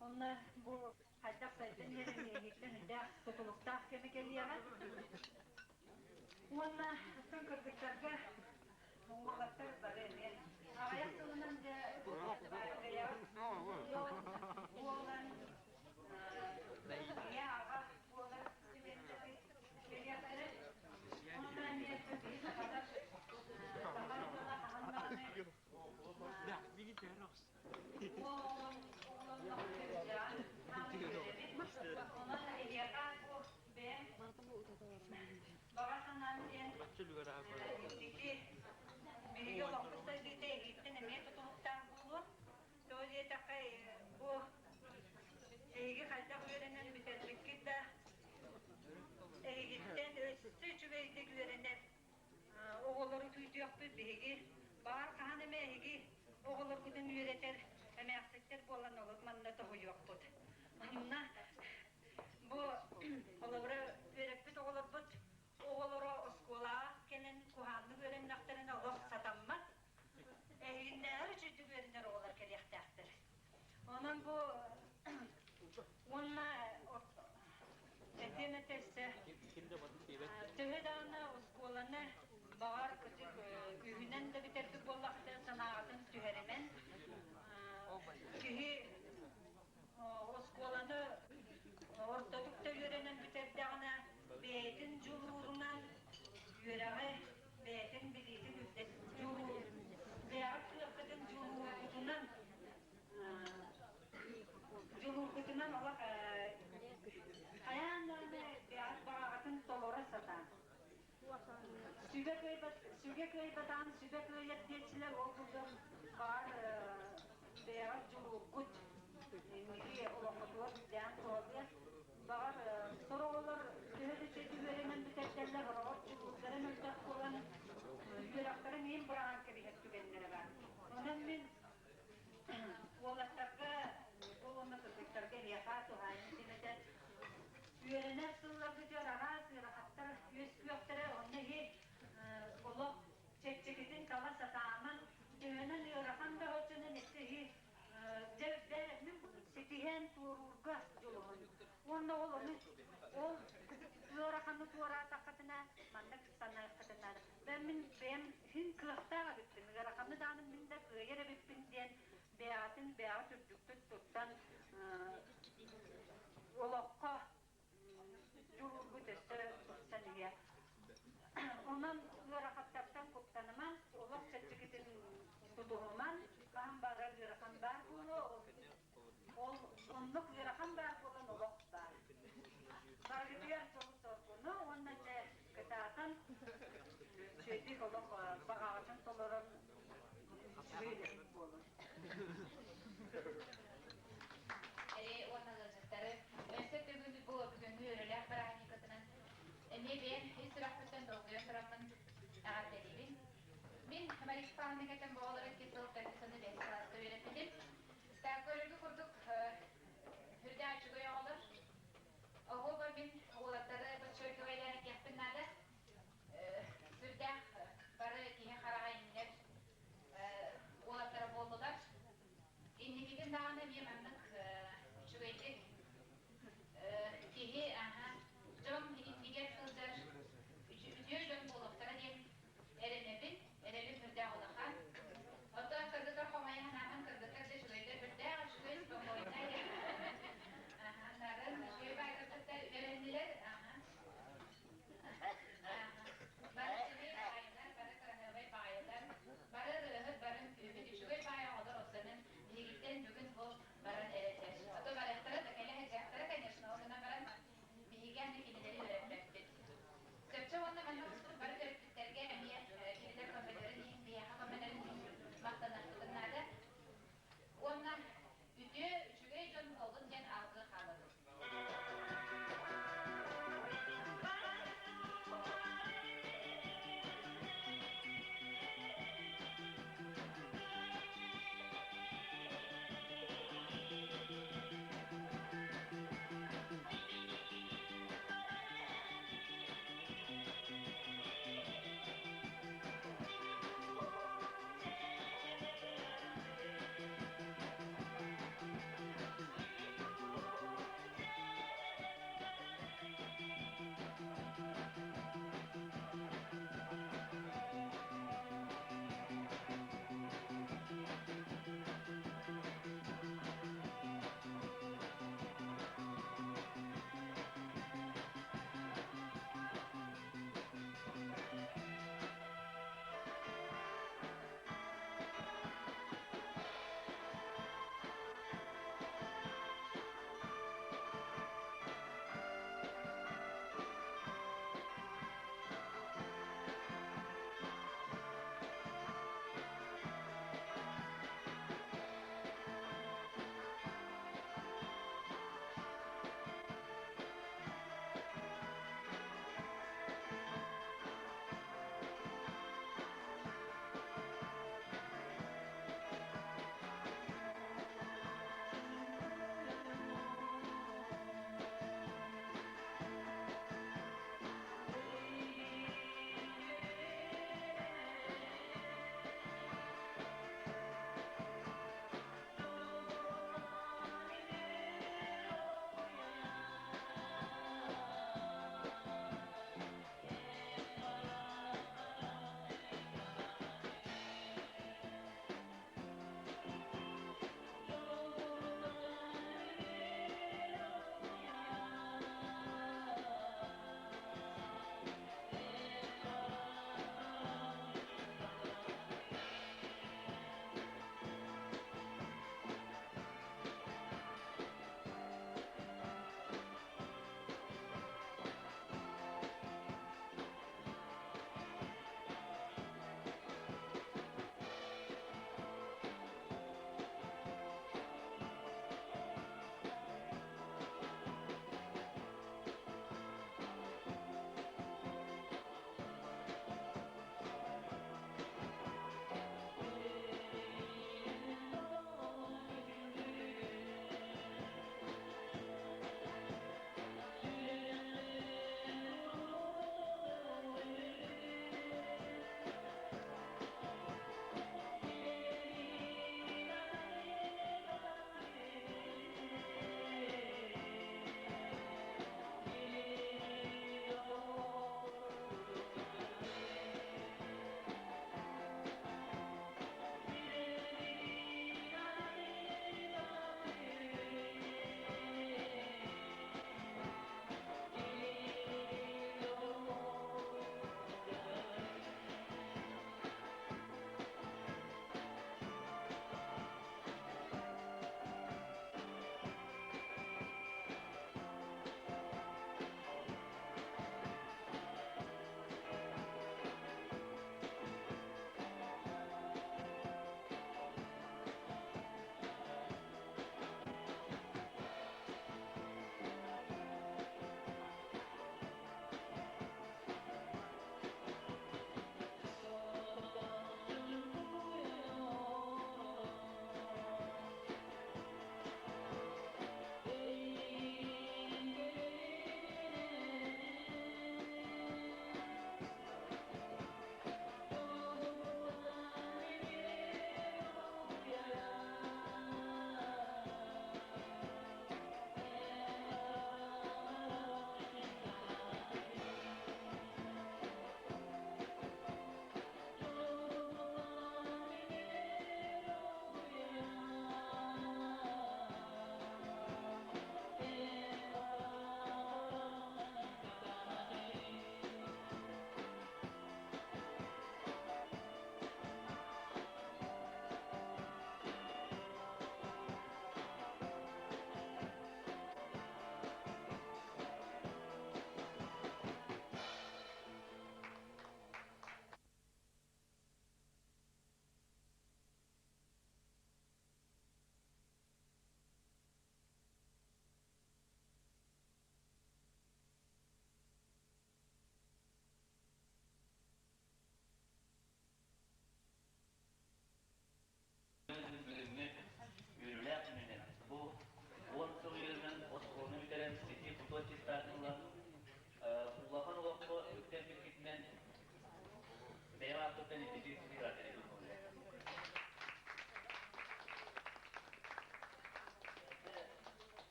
Онно бу хайдах сайдан иһэрин эһиттэн үрдээх тутулуктаах кэмэ кэлиэҕэ. Уонна оттон кыргыттарга уолаттар бары эмиэ аҕыйах сылынан дьэ бэйэҕит дьон буолан ийэ аҕа буолар. Баҕа санаам диэн инники биһиги олохпут сайдыыта эһигиттэн эмиэ тутулуктаах буолуо. Тоҕо диэтэххэ, бу эһиги хайдах үөрэнэн бүтэрбиккит да, эһигиттэн өссө үчүгэйдик үөрэнэр оҕолору күүтүөхпүт биһиги. Баҕар хаһан эмэ эһиги оҕолоргутун үөрэтэр эмээхситтэр буолан олор манна тоһуйуохпут. Онно бу холобура үөрэппит оҕолорбут оҕолоро оскуолаҕа кэлэн куһааннык үөрэннэхтэринэ олох сатаммат. Эһигиннээҕэр үчүгдүк үөрэнэр оҕолор кэлиэхтээхтэр. Онон бу уонна этиэм этэ өссө төһө даҕаны оскуоланы баҕар кырдьык үһүнэн да бүтэрбит буоллахтар санааҕытын түһэримэн киһи оскуоланы ортотук да үөрэнэн бүтэрдэҕинэ бэйэтин дьулуурунан үөрэҕи бэйэтин билиитин үрдэт дьулуур бэйэҕит кыаххытын дьулуургутунан дьулуургутунан олох хайаан даҕаны бэйэҕит баҕаҕытын толоро сатаан сүгэ кыайбат сүгэ кыайбатаҕын сүбэ кыайар диэччилэр ол курдук баҕар бэйэҕит дьулуургут инники олоххутугар үрдээн туһалыа баҕар сороҕолор төһө да үчүгэйдик үөрэнэн бүтэрдэллэр сороҕор дьулуурдара мөлтөх буолан үөрэхтэрин иһин быраҕан кэбиһэр түгэннэрэ баар онон мин уолаттарга уонна кыргыттарга эһиэхэ туһаайан этим үөрэнэр сылларгытыгар араас ыарахаттар үөскүөхтэрэ онно иһи олох чэпчэкитин тала сатааман төһөнөн ыарахан да оччонон өссө иһи дьэ мин ситиһэн туоруурга дьулуһун уонна ол ону ол ыараханы туораатаххытына маннык санааххытына мин бэйэм син кыахтаах эбиппин ыараханы даҕаны мин да кыайар эбиппин диэн бэйэҕитин бэйэҕит үрдүктүк туттан олоххо дьулуургут өссө тупсан иһиэ. Онон ыарахаттартан куттаныман, олох чэпчэкитин тутуһуман, хаһан баҕарар ыарахан баар буолуо, ол оннук ыарахан баар буолан олох баар. Барыгытыгар дьолу-соргуну уонна дьэ кытаатан үчүгэйдик олох баҕаҕытын толорон үчүгэй үлэһит буолун. Эри уонна ыалдьыттары өссө төгүл бу бүгүҥҥү үөрүүлээх бырааһынньыккытынан эмиэ бэйэм ис сүрэхпиттэн долгуйан тураммын эҕэрдэлиибин. Мин Мария Степановна кэтэн оҕолор икки сыл төрдүс бэһис кылааска үөрэппитим. Так көрөргө курдук үрдээх үчүгэй оҕолор. Оһуоба мин уолаттары подчеркивайлаан этиэхпин наада. Сүрдээх бары киһи хараҕа иҥнэр уолаттара буоллулар. Инникитин даҕаны эмиэ маннык үчүгэйдик киһи аһа дьон иннигэр сылдьар үтүө дьон буолуохтара диэн эрэнэбин. Эрэлим үрдээх улахан. Оттон кыргыттар хомойо санаатым кыргыттар да үчүгэйдэр үрдээх үчүгэй спокойнай. Аха, нарын үчүгэй баай кыргыттар үөрэннилэр. Аха. Бары сэмэй баайылар, бары кыраһыабай баайылар, бары ырыаһыт, бары үҥкүүһүт, үчүгэй баай оҕолор оттонун биһигиттэн бүгүн бу баран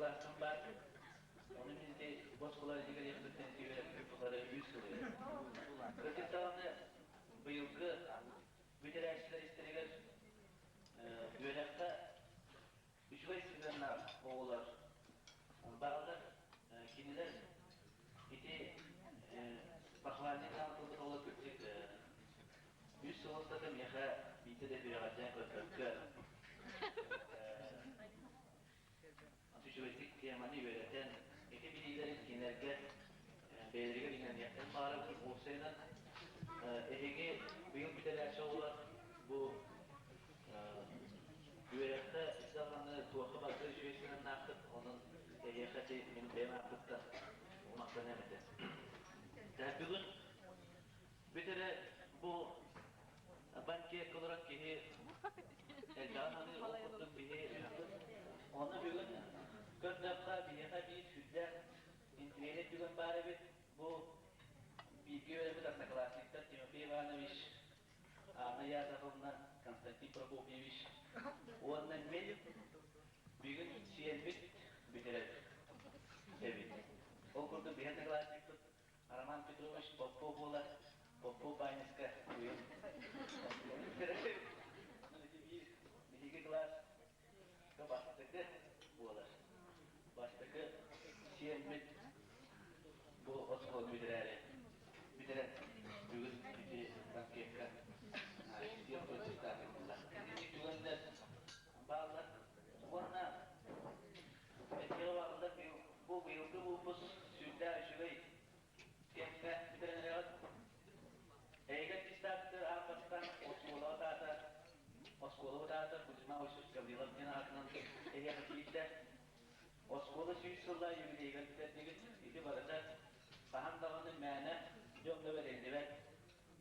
кылаастан баар. Ону мин ити бу оскуола дигэр ити үөрэппит булары үс сыл Кырдьык даҕаны быйылгы бүтэрээччилэр истэригэр үөрэххэ үчүгэй сыһыаннаах оҕолор бааллар. Кинилэр ити похвальный грамоталар оҕолор кырдьык үс сыл устата миэхэ биирдэ да үөрэҕэрдээн көрбөккө үчүгэйдик теманы үөрэтэн, ити билиилэрин кинилэргэ бэйэлэригэр иҥэриэхтэрин баҕарабын. Уопсайынан, эһиги быйыл бүтэрээччи оҕолор бу үөрэххэ даҕаны туохха барыта үчүгэй сыһыаннааххыт, онон эһиэхэ ити мин бэйэм ааппыттан махтаныам этэ. Бүгүн бүтэрэ бу банкетка олорон киһи элбэҕи саныыр, ол курдук биһи Ону бүгүн көрдөххө, биһиэхэ биир сүрдээх интириэһинэй түгэн баар эбит. Бу бииргэ үөрэммит одноклассниктар Тимофей Иванович, Анна Яковлевна, Константин Прокопьевич уонна мин бүгүн сиэрбит бүтэрэр эбит. Ол курдук биһи одноклассникпыт Роман Петрович Попов буолар, Попов Баанньыска быйыл биир биһиги кылаас бастакы буолар. Бастакы сиэммит бу оскуола бүтэрээри бүтэрэн бүгүн ити банкетка сиэн протестаатын булла. Итинник түгэннэр бааллар. Уонна этиэҕи бааллар бу быйылгы выпуск сүрдээх үчүгэй кэмҥэ бүтэрэн эрэҕит. Эйгэ аттестаттар аан бастаан оскуолаҕа таата оскуолабыт аата Кузьма Осипович Гаврилов диэн аатынан эһиэхэ киирдэ. Оскуола сүүс сыллаах юбилейыгар бүтэрдигит. Ити барыта хаһан даҕаны мээнэ дьоҥҥо бэриллибэт.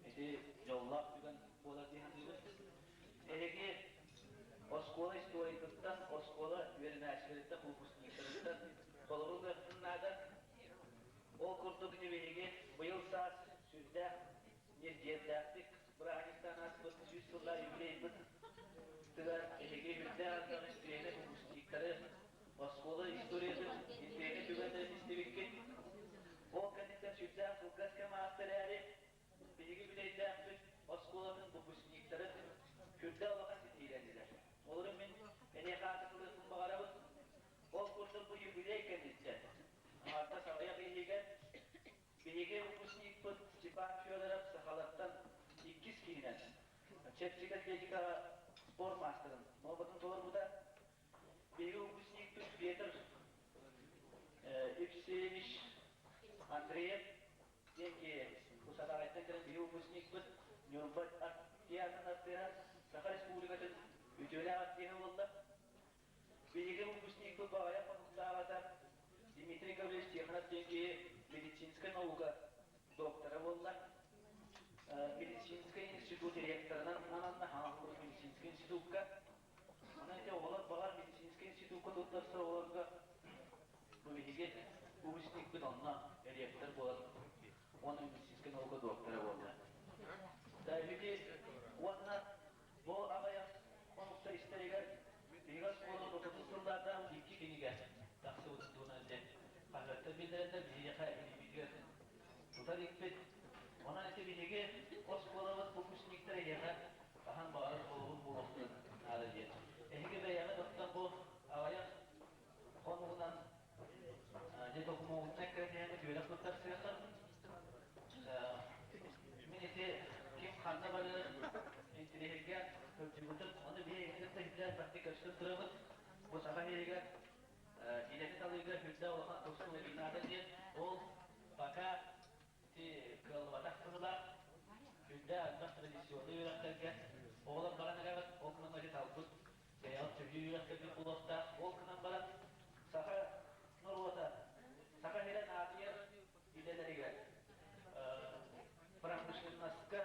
Ити дьоллоох түгэн буолар дии саныыбын. Эһиги оскуола историятыттан, оскуола үөрэнээччилэриттэн, выпускниктарыттан холобур ылыаххытын наада. Ол курдук ити биһиги быйыл саас сүрдээх ньиргиэрдээхтик бырааһынньыктаан ааспыт сүүс сыллаах юбилейбыт тыгар эһиги үрдээх элбэх истириэнэ выпускниктары, оскуола историятын интириэһинэй түгэннэрин истибиккит. Ол кэнниттэн сүрдээх кылгас кэм ааста эрээри, биһиги бүтэйдээхпит оскуолатын выпускниктарын сүрдээх улахан ситиһиилэннилэр. Олору мин эһиэхэ аатырдыахпын баҕарабын. Ол курдук бу юбилей кэнниттэн аҥаардас аҕыйах иһигэр биһиги выпускникпыт Степан Федоров сахалартан иккис киһинэн чэпчэки атлетикаҕа спорт маастарын нуорматын толорбута. Биһиги выпускникпыт Петр Евсеевич Андреев диэн киһи Усатаҕайтан кэлэн биһиги выпускникпыт Ньурба театрын артыыһа, Саха Республикатын үтүөлээх артыыһа буолла. Биһиги выпускникпыт баҕайах хонуктаабата Дмитрий Гаврильевич Тихонов диэн киһи медицинскэй наука доктора буолла. Медицинскэй институт ректорынан ананна Хаҥалас медицинскэй институкка. Онон ити оҕолор баҕар медицинскэй институкка туттарсар оҕолорго бу биһиги выпускникпыт онно ректор буолан уонна медицинскэй наука доктора буолла. Ити уонна Бу аҕыйах хонукта истэригэр биһиги оскуола отутус сыллардаах икки кинигэ тахсыбытын туһунан этэ. Хаһыаттар биллэрэннэр биһиэхэ илиибитигэр тутар иликпит. Онон ити биһиги оскуолабыт выпускниктара эһиэхэ хаһан баҕарар холобур буолуохтарын наада диэн. Эһиги бэйэҕит оттон бу аҕыйах хонугунан дьэ докумуонунан кэлэн үөрэх туттарсыаххыт. Мин ити ким ханна барарын интириэһиргээн сылдьыбытым. Ону биһиги кытта иһиллээн бэртик көрсөн турабыт. Бу Саха сиригэр идэни талыыга сүрдээх улахан тупсуу наада диэн. Ол пока ити кыаллыбатах быһыылаах. Сүрдээх элбэх традиционнай үөрэхтэргэ оҕолор баран эрэҕит. Ол гынан ити талбыт бэйэҕит сөбүлүүр үөрэхтэргит буолуохтаах. Ол гынан баран саха норуота, Саха сирэ наадыйар идэлэригэр промышленноска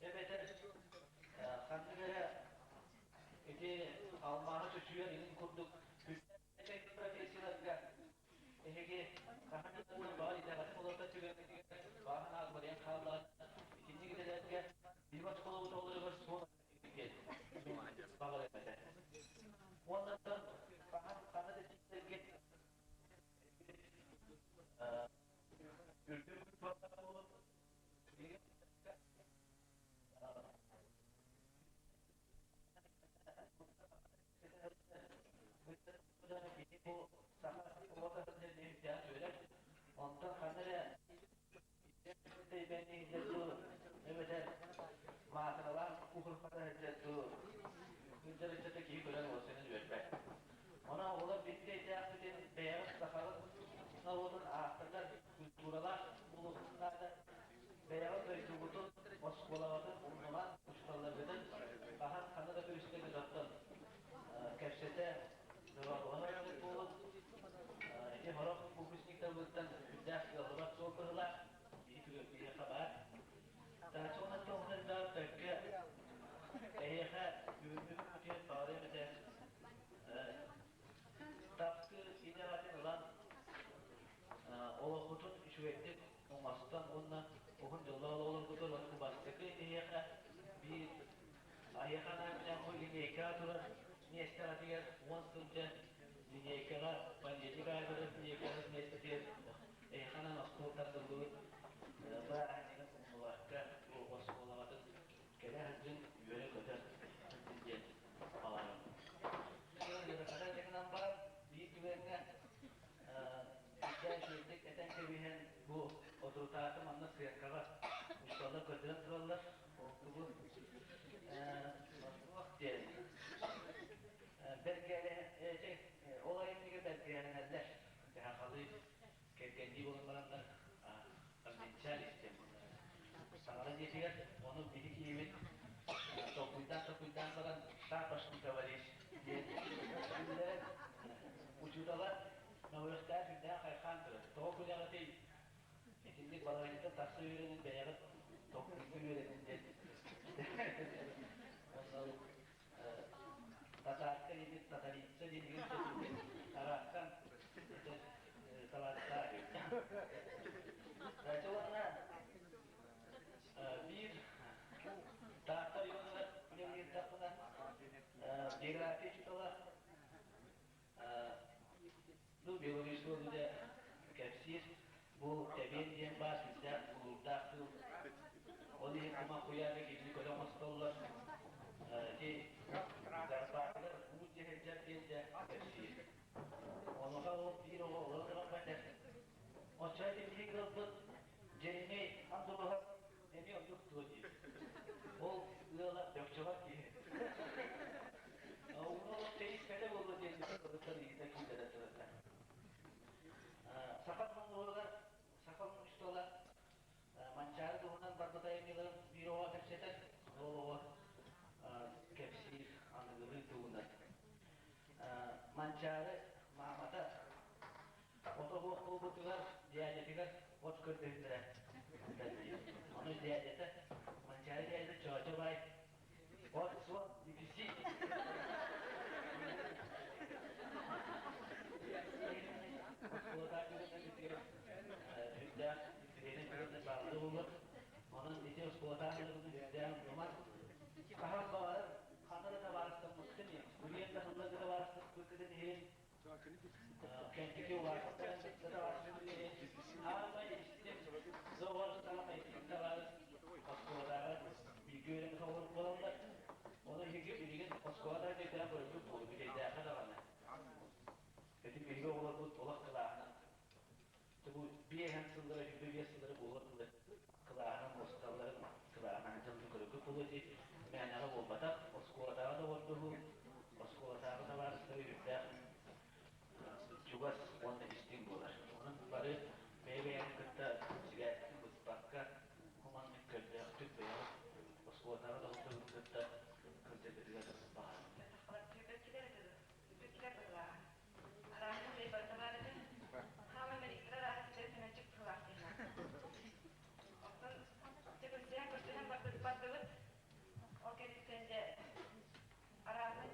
эбэтэр ханнык эрэ ити алмааһы чочуйар иҥин курдук профессияларга эһиги хаһан баҕар идэҕитин уларыта түгэҥҥитигэр бааһын аалбарыйан хааллаҕына итинник идэлэргэ биһиги оскуолабыт оҕолоругар суол диэн баҕар этэ. Уонна хаһан ханна да тиийдэргит. хата сылдьар дуу, сылдьар ыччаты киһи көрөн уоссайынан үөрбэт. Онон оҕолор биһиги өйдөөхпүтүн бэйэҕит сахабыт норуотун ааттатар культуралаах буолуоххутун наада. Бэйэҕит дойдугутун, оскуолаҕытын умнумаҥ, учууталларгытын хаһан ханна да көрүстэргит оттон кэпсэтэ, дорооболоһо сылдьар буолун. Ити сорох выпускниктарбыттан сүрдээх кыаллыбат суол быһыылаах, биһи биһиэхэ баар. Тааччыланан тоҕунардаах бэркэ эһиэхэ бүгүҥҥү күммүтүгэр баҕарыам этэ таптыыр идэҕитин ылан олоххутун үчүгэйдик оҥостон уонна уһун дьоллоох олоргутун уонна бастакы эһиэхэ биир аһиэхэ анаан бу линейкаҕа турар миэстэҕитигэр уон сылдьан линейкаҕа понедельник аайы турар линейкаҕа миэстэтигэр эһиэхэ анаан остуол тардыллыбыт бырааһынньыгын умнубакка бу оскуолаҕытын кэлэ сылдьын үөрэ-көтө сылдьын диэн баҕарабын. Ыарахата баран биир түгэҥҥэ Үрдээн үчүгэйдик этэн кэбиһэн, бу отурутааты манна сыаркаҕа учууталлар көрдөрөн тураллар. Онтубут туох диэн бэргээли ол айымньыга бэргээһинэллэр. Дьаһахалыы кэргэннии буолан бараннар обвенчались диэн саҥара дьиэтигэр ону биһи киһибит толкуйдаан толкуйдаан баран шапошник говоришь диэн учуутала Мөҕүөхтээх сүрдээх хайхаан турар. Тоҕо күлэҕитий? Итинник балаҕанньыттан тахса үөрэнин бэйэҕит толкуйга үөрэнин диэн. Онно татаарка диэни татарица диэн араактан талааттаа. Дальше уонна биир Таатта оройуонугар үлэлиирдэхпинэ география учуутала Ну, биологическай үлэ кэпсиир. Бу тэбиэн диэн баар сүрдээх тулуурдаах тыл. Ол иһин кумах куйаарга киһини көрө оҥостоллор. Ити зарплатыгар уу дьэһэлдьэр диэн дьэ кэпсиир. Онуоха ол биир оҕо олоро туран этэр. Оччо ити биһиги ыалбыт Дьэримэй Андруһап эмиэ оннук дуо диир. Ол ыала Бөкчөҕөр киһи. Ууну олох тэйиспэтэ буолуо диэн кыргыттар ыйыта киирдэрэ тураллар. Саха хомуһугар саха учуутала Манчаары туһунан барбыт айымньыларын биир оҕо кэпсэтэр, ол оҕо кэпсиир аныгылыы туһунан. Манчаары маамата ото суох буолбутугар дядятыгар от көрдөһүннэрэ диир. Ону дядята Манчаары дядята Чоочо баай от суох дефицит. Үрдээх бааллы буолар. Онон ити оскуолатааҕы үрдээх умнуман хаһан баҕарар ханна да табаарыстаммыккын студент да сылларга табаарыстаммыккытын иһин кэнтики улаатан аамай истим доҕор саамай табаарыс оскуолатааҕы бииргэ үөрэммит оҕолор буолаллар. Ону биһиги билигин оскуолатааҕы кэтээн көрбүт буолу бүтэйдээххэ даҕаны. Ити биһиги оҕолорбут олох кылааһынан бу биэһэн сыллара, 25 сыллара буолуор дылы кылааһынан муосталларын кылааһынан дьонну көрөргө буолуо дии. Мээнэҕэ буолбатах, оскуолатааҕы доҕордоһуу, оскуолатааҕы табаарыстары үрдээх чугас уонна истиҥ буолар. Онон бары бэйэ-бэйэни кытта сибээстик быспакка, хоманнык көрдөөхтүк бэйэҕит оскуолатааҕы доҕотторгутун кытта сылдьаргытыгар баҕарабын. Үтүктэр быһылааҕа. Арааһын үлэй барыта баар этэ. Хаама мэликтэр арааһа ситэр сэмэнчик быһылаах диэн. Оттон дьэ көрсүһэн көрсүһэн бардыбыт. Ол кэнниттэн дьэ арааһын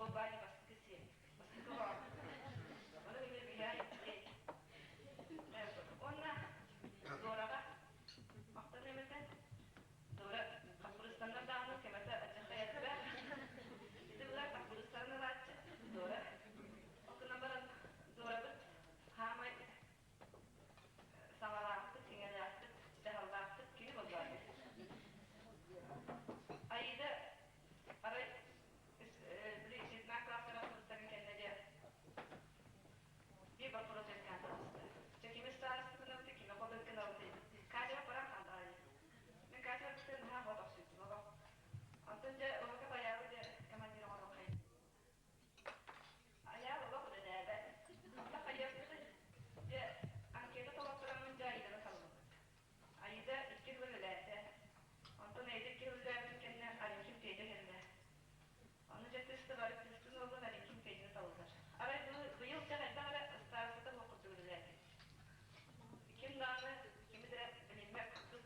Болбаани бастакы сиэн, бастакы оҕо. Ону эмиэ биһиэхэ иккиэн. Уонна Дораҕа махтаныам этэ. Дора хаппырыстаннар даҕаны көмөтө адьырҕа элбэх. Ити былар хаппырыстарын ылааччы Дора. Ол гынан баран Дорабыт хаамай саҥалаахпыт, иҥэлээхпит, дьаһаллаахпыт кини боллоон. Аида арай били седьмая класстара курустарын кэннэ диэ биир вопрос үөскээн таҕыста. Чэ кими старостабын кими хотун гынабытый? Катя баран хааллаҕай. Мин Катя кытта наһаа хот охсуйдум олох. Онтон дьэ уһука байаабы дьэ командир оҥорон хайдым. Айаал олох үлэлээбэт. Онто хайыахпытый? Дьэ, анкета толоттороммун дьэ Аиданы таллыбыт. Аида икки сыл үлэлээтэ. Онтон Аида икки сыл үлэлээбитин кэннэ Алинкин Федя кэллэ. Ону дьэ тыс да бары тыстын уолун Алинкин Федяны таллылар. Арай быйыл дьэ хайдах эрэ ыстаарыстата суох курдук үлэлээтэ. Ким даҕаны кими да билиммэт курдук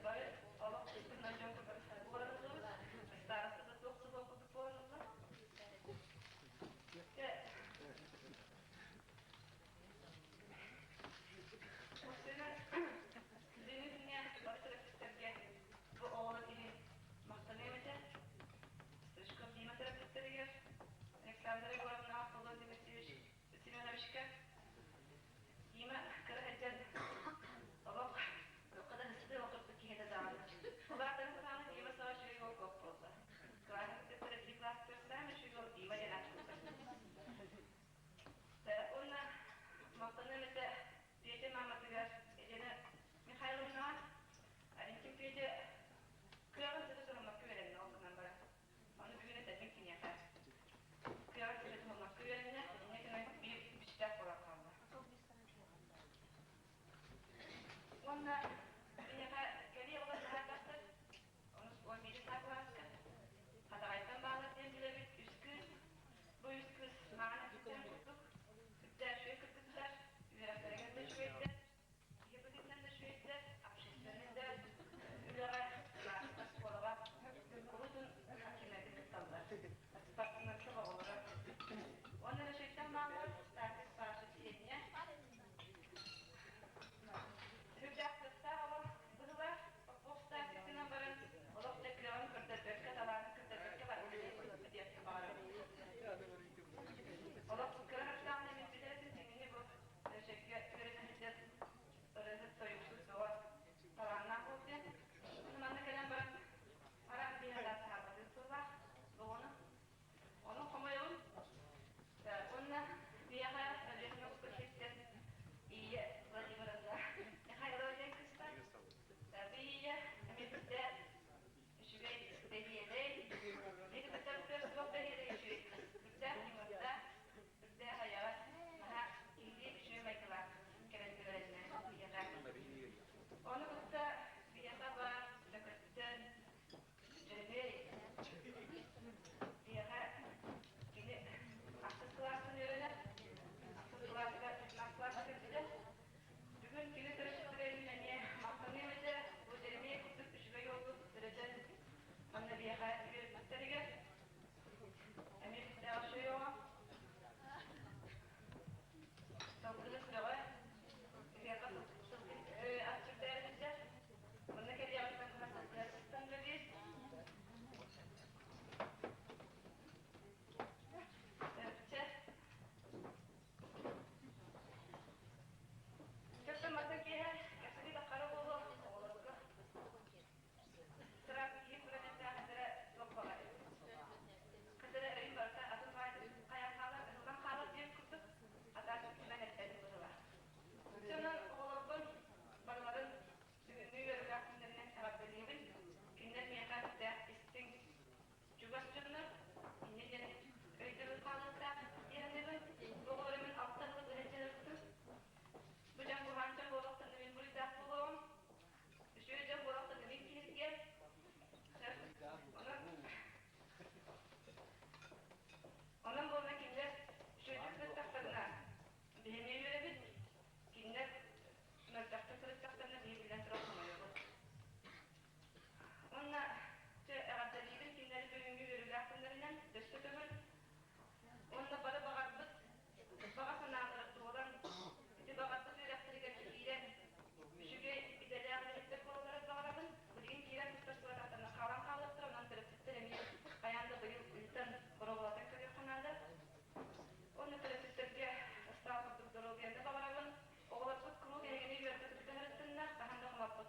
бары олох тустунан дьон курдук буолан ыллыбыт. Ыстаарыстата суох суох курдук буолан ылла. Дьэ, Муссина бүгүҥҥү күҥҥэ бары төрөппүттэргэ бу оҕолор иһин махтаныам этэ. Стручков Дима төрөппүттэригэр, Александра Егоровнаҕа Платон Дмитриевич Семеновичка Дима кыра сылдьан олох туохха да сыстыы олорбут киһи даҕаны. Улаатарын саҕана Дима саҕа үчүгэй уол суох буолла. Кылааһын кытта биир класстар саамай үчүгэй уол Дима диэн ааттыыллар. Уонна махтаныам этэ Петя мааматыгар Елена Михайловнаҕа Алентин Петя кыаҕын ситэ туһаммакка үөрэннэ ол гынан баран. Ону бүгүн этэбин киниэхэ. Кыаҕын ситэ туһаммакка үөрэннэ, инньэ гынан биир үстээх буолан хаалла. Уонна киниэхэ кэлии оҕолор таһаарбаттар. Онус 11 кылааска Хатаҕайтан бааллар диэн билэбит үс кыыс. Бу үс кыыс маҥан эппиттэрин курдук сүрдээх үчүгэй кыргыттар, үөрэхтэригэр да үчүгэйдэр, киһи быһыытынан да үчүгэйдэр, общественнай да үлэҕэ, кылааска, оскуолаҕа куруутун активнайдык кытталлар. Спортсменка оҕолоро. Уонна Рашидтан бааллар Стасик Паша Ксения. Сүрдээх кыахтаах оҕо быһыылаах. Попов Стасик гынан баран олох да кыаҕын көрдөрбөккө, талаанын көрдөрбөккө барбыт диэххэ баҕарабын. Олох кыра харчылаах мин билэрим кинини бу Рашидка үөрэнэ сылдьар ырыаһыт, тойуксут бөҕө талааннаах буолтуйан. Манна кэлэн баран араас биһиэхэ таһаарбатын сыллаах оҕону.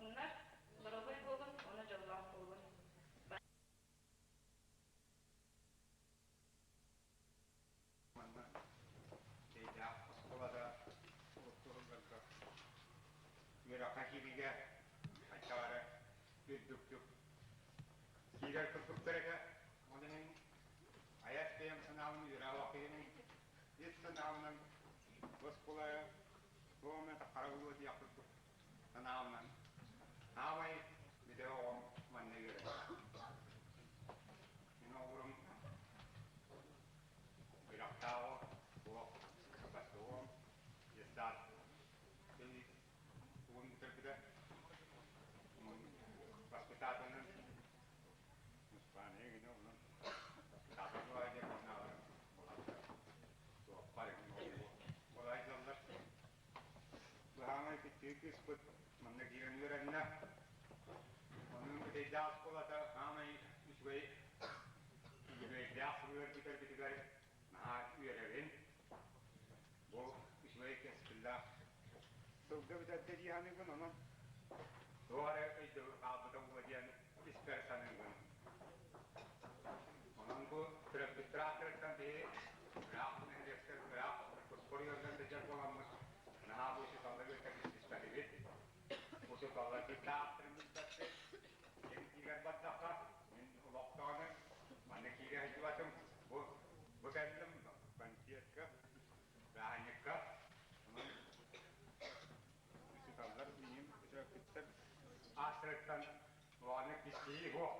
Хотуннар, доруобай буолун уонна дьоллоох буолун. Манна Эйдээх оскуолада урукку үөрэххэ киириигэ хайдах эрэ үрдүктүк киирэр курдуктар этэ. Ол иһин айас бэйэм санаабын үөрэҕэ киһинин ис санаабынан оскуола туох эмэ хара булуо диэх курдук санаабынан аамай бүтэ оҕом манна үөрэнэр. Мин оҕолорум Ыраахтааҕы суох бастыгым детсад угун бүтэрбитэ. Воспитателинэн Муспаанайа гинэ онон воспитатель буолар диэн манна буолаллар. Суоппар буолайдаллар. Быһаамай кыттыы кыыспыт манна киирэн үөрэннэ. Онон Бүтэйдээх оскуолата хаамай үчүгэй үбүлүөйдээх сылыгар бүтэрбитигэр наһаа үөрэбин. Бу үчүгэй кэскиллээх сылга бүтэрдэ дии саныыбын, онон туох эрэ өйдөбүл хаалбыта буолуо диэн испэр саныыбын. Онон бу төрөппүттэр ааттарыттан биһи ыраах нэһилиэктэр ыраах устуоруйаларынан сылдьар буоламмыт наһаа бу учууталлары кытта билсиспэтибит. Учууталлар кытта ааттарын билбэппит. Дьиҥ киирэр бардахха, мин олохтоону манна киирэ сылдьыбатым. Бу бу кэллим банкетка, бырааһынньыкка. Онон учууталлар миигин төрөппүттэр ааттарыттан улаханнык кистии суох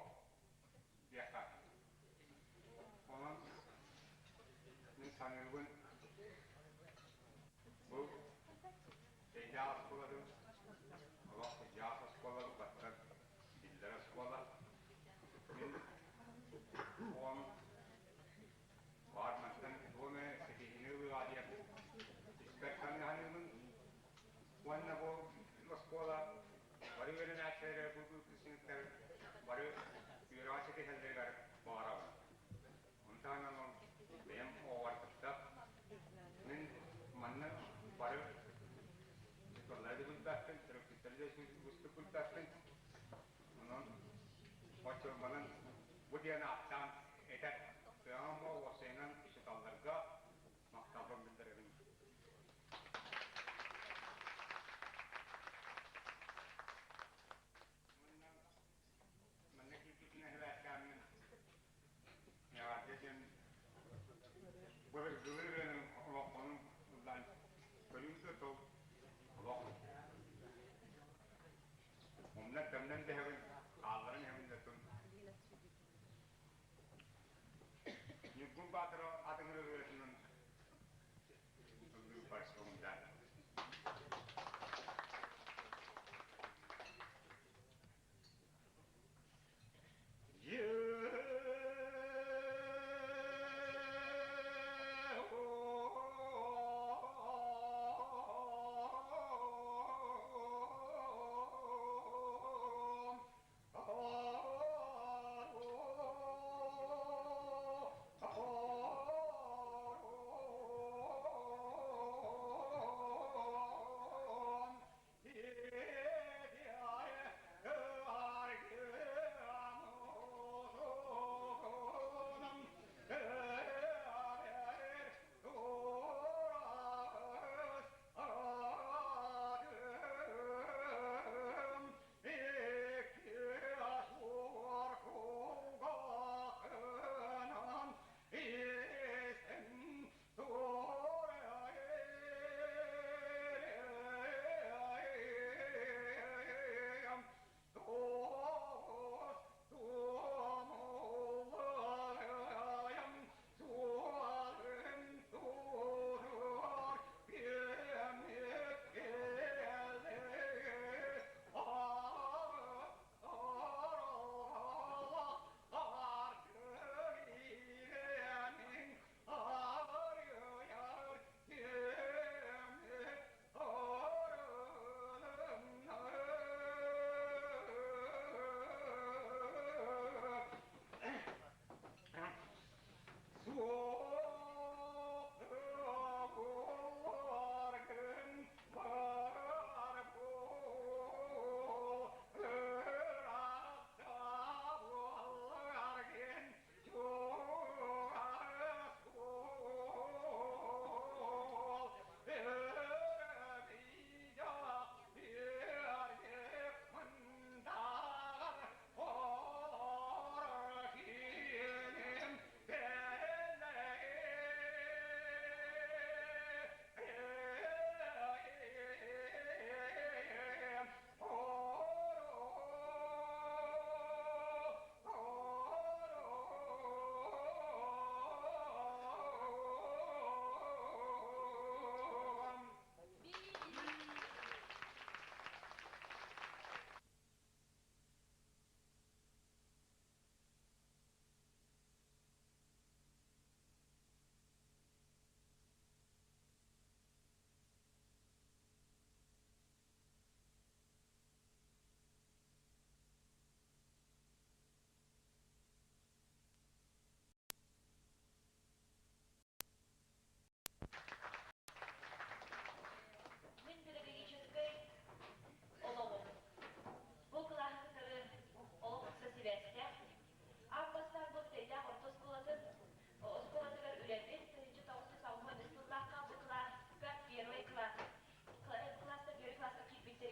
диэххэ. Онон мин саныыбын бу Эйдээх оскуолатын олох кырдьаҕас оскуола баттар биллэр оскуола. Мин оҕом баар мантан туом эрэ ситиһиини ылыаҕа диэн испэр саныыбын. Уонна бу оскуола бары үөрэнээччилэрэ бу выпускниктар бары үөрэҕи ситиһэллэригэр баҕарабын. Ону таһынан ол бэйэм оҕобор кытта мин манна бары учууталлары да билбэппин, төрөппүттэри да үгүстүк билбэппин. Онон оччолорбунан бу диэн ааттаан этэр кыаҕым уопсайынан учууталларга махталбын биллэрэбин. Манна киирбитинэ эһэлээхтээммин эҕэрдэ диэн былыргылыы ырыаны олоххонун ыллаан көрүүм да тыл олох умнан тэмнэн дэһэбин хаалларан иһэбин да тун Ньургун Баатыра атыҥыр ырыатынан ыллыы барсыбымда.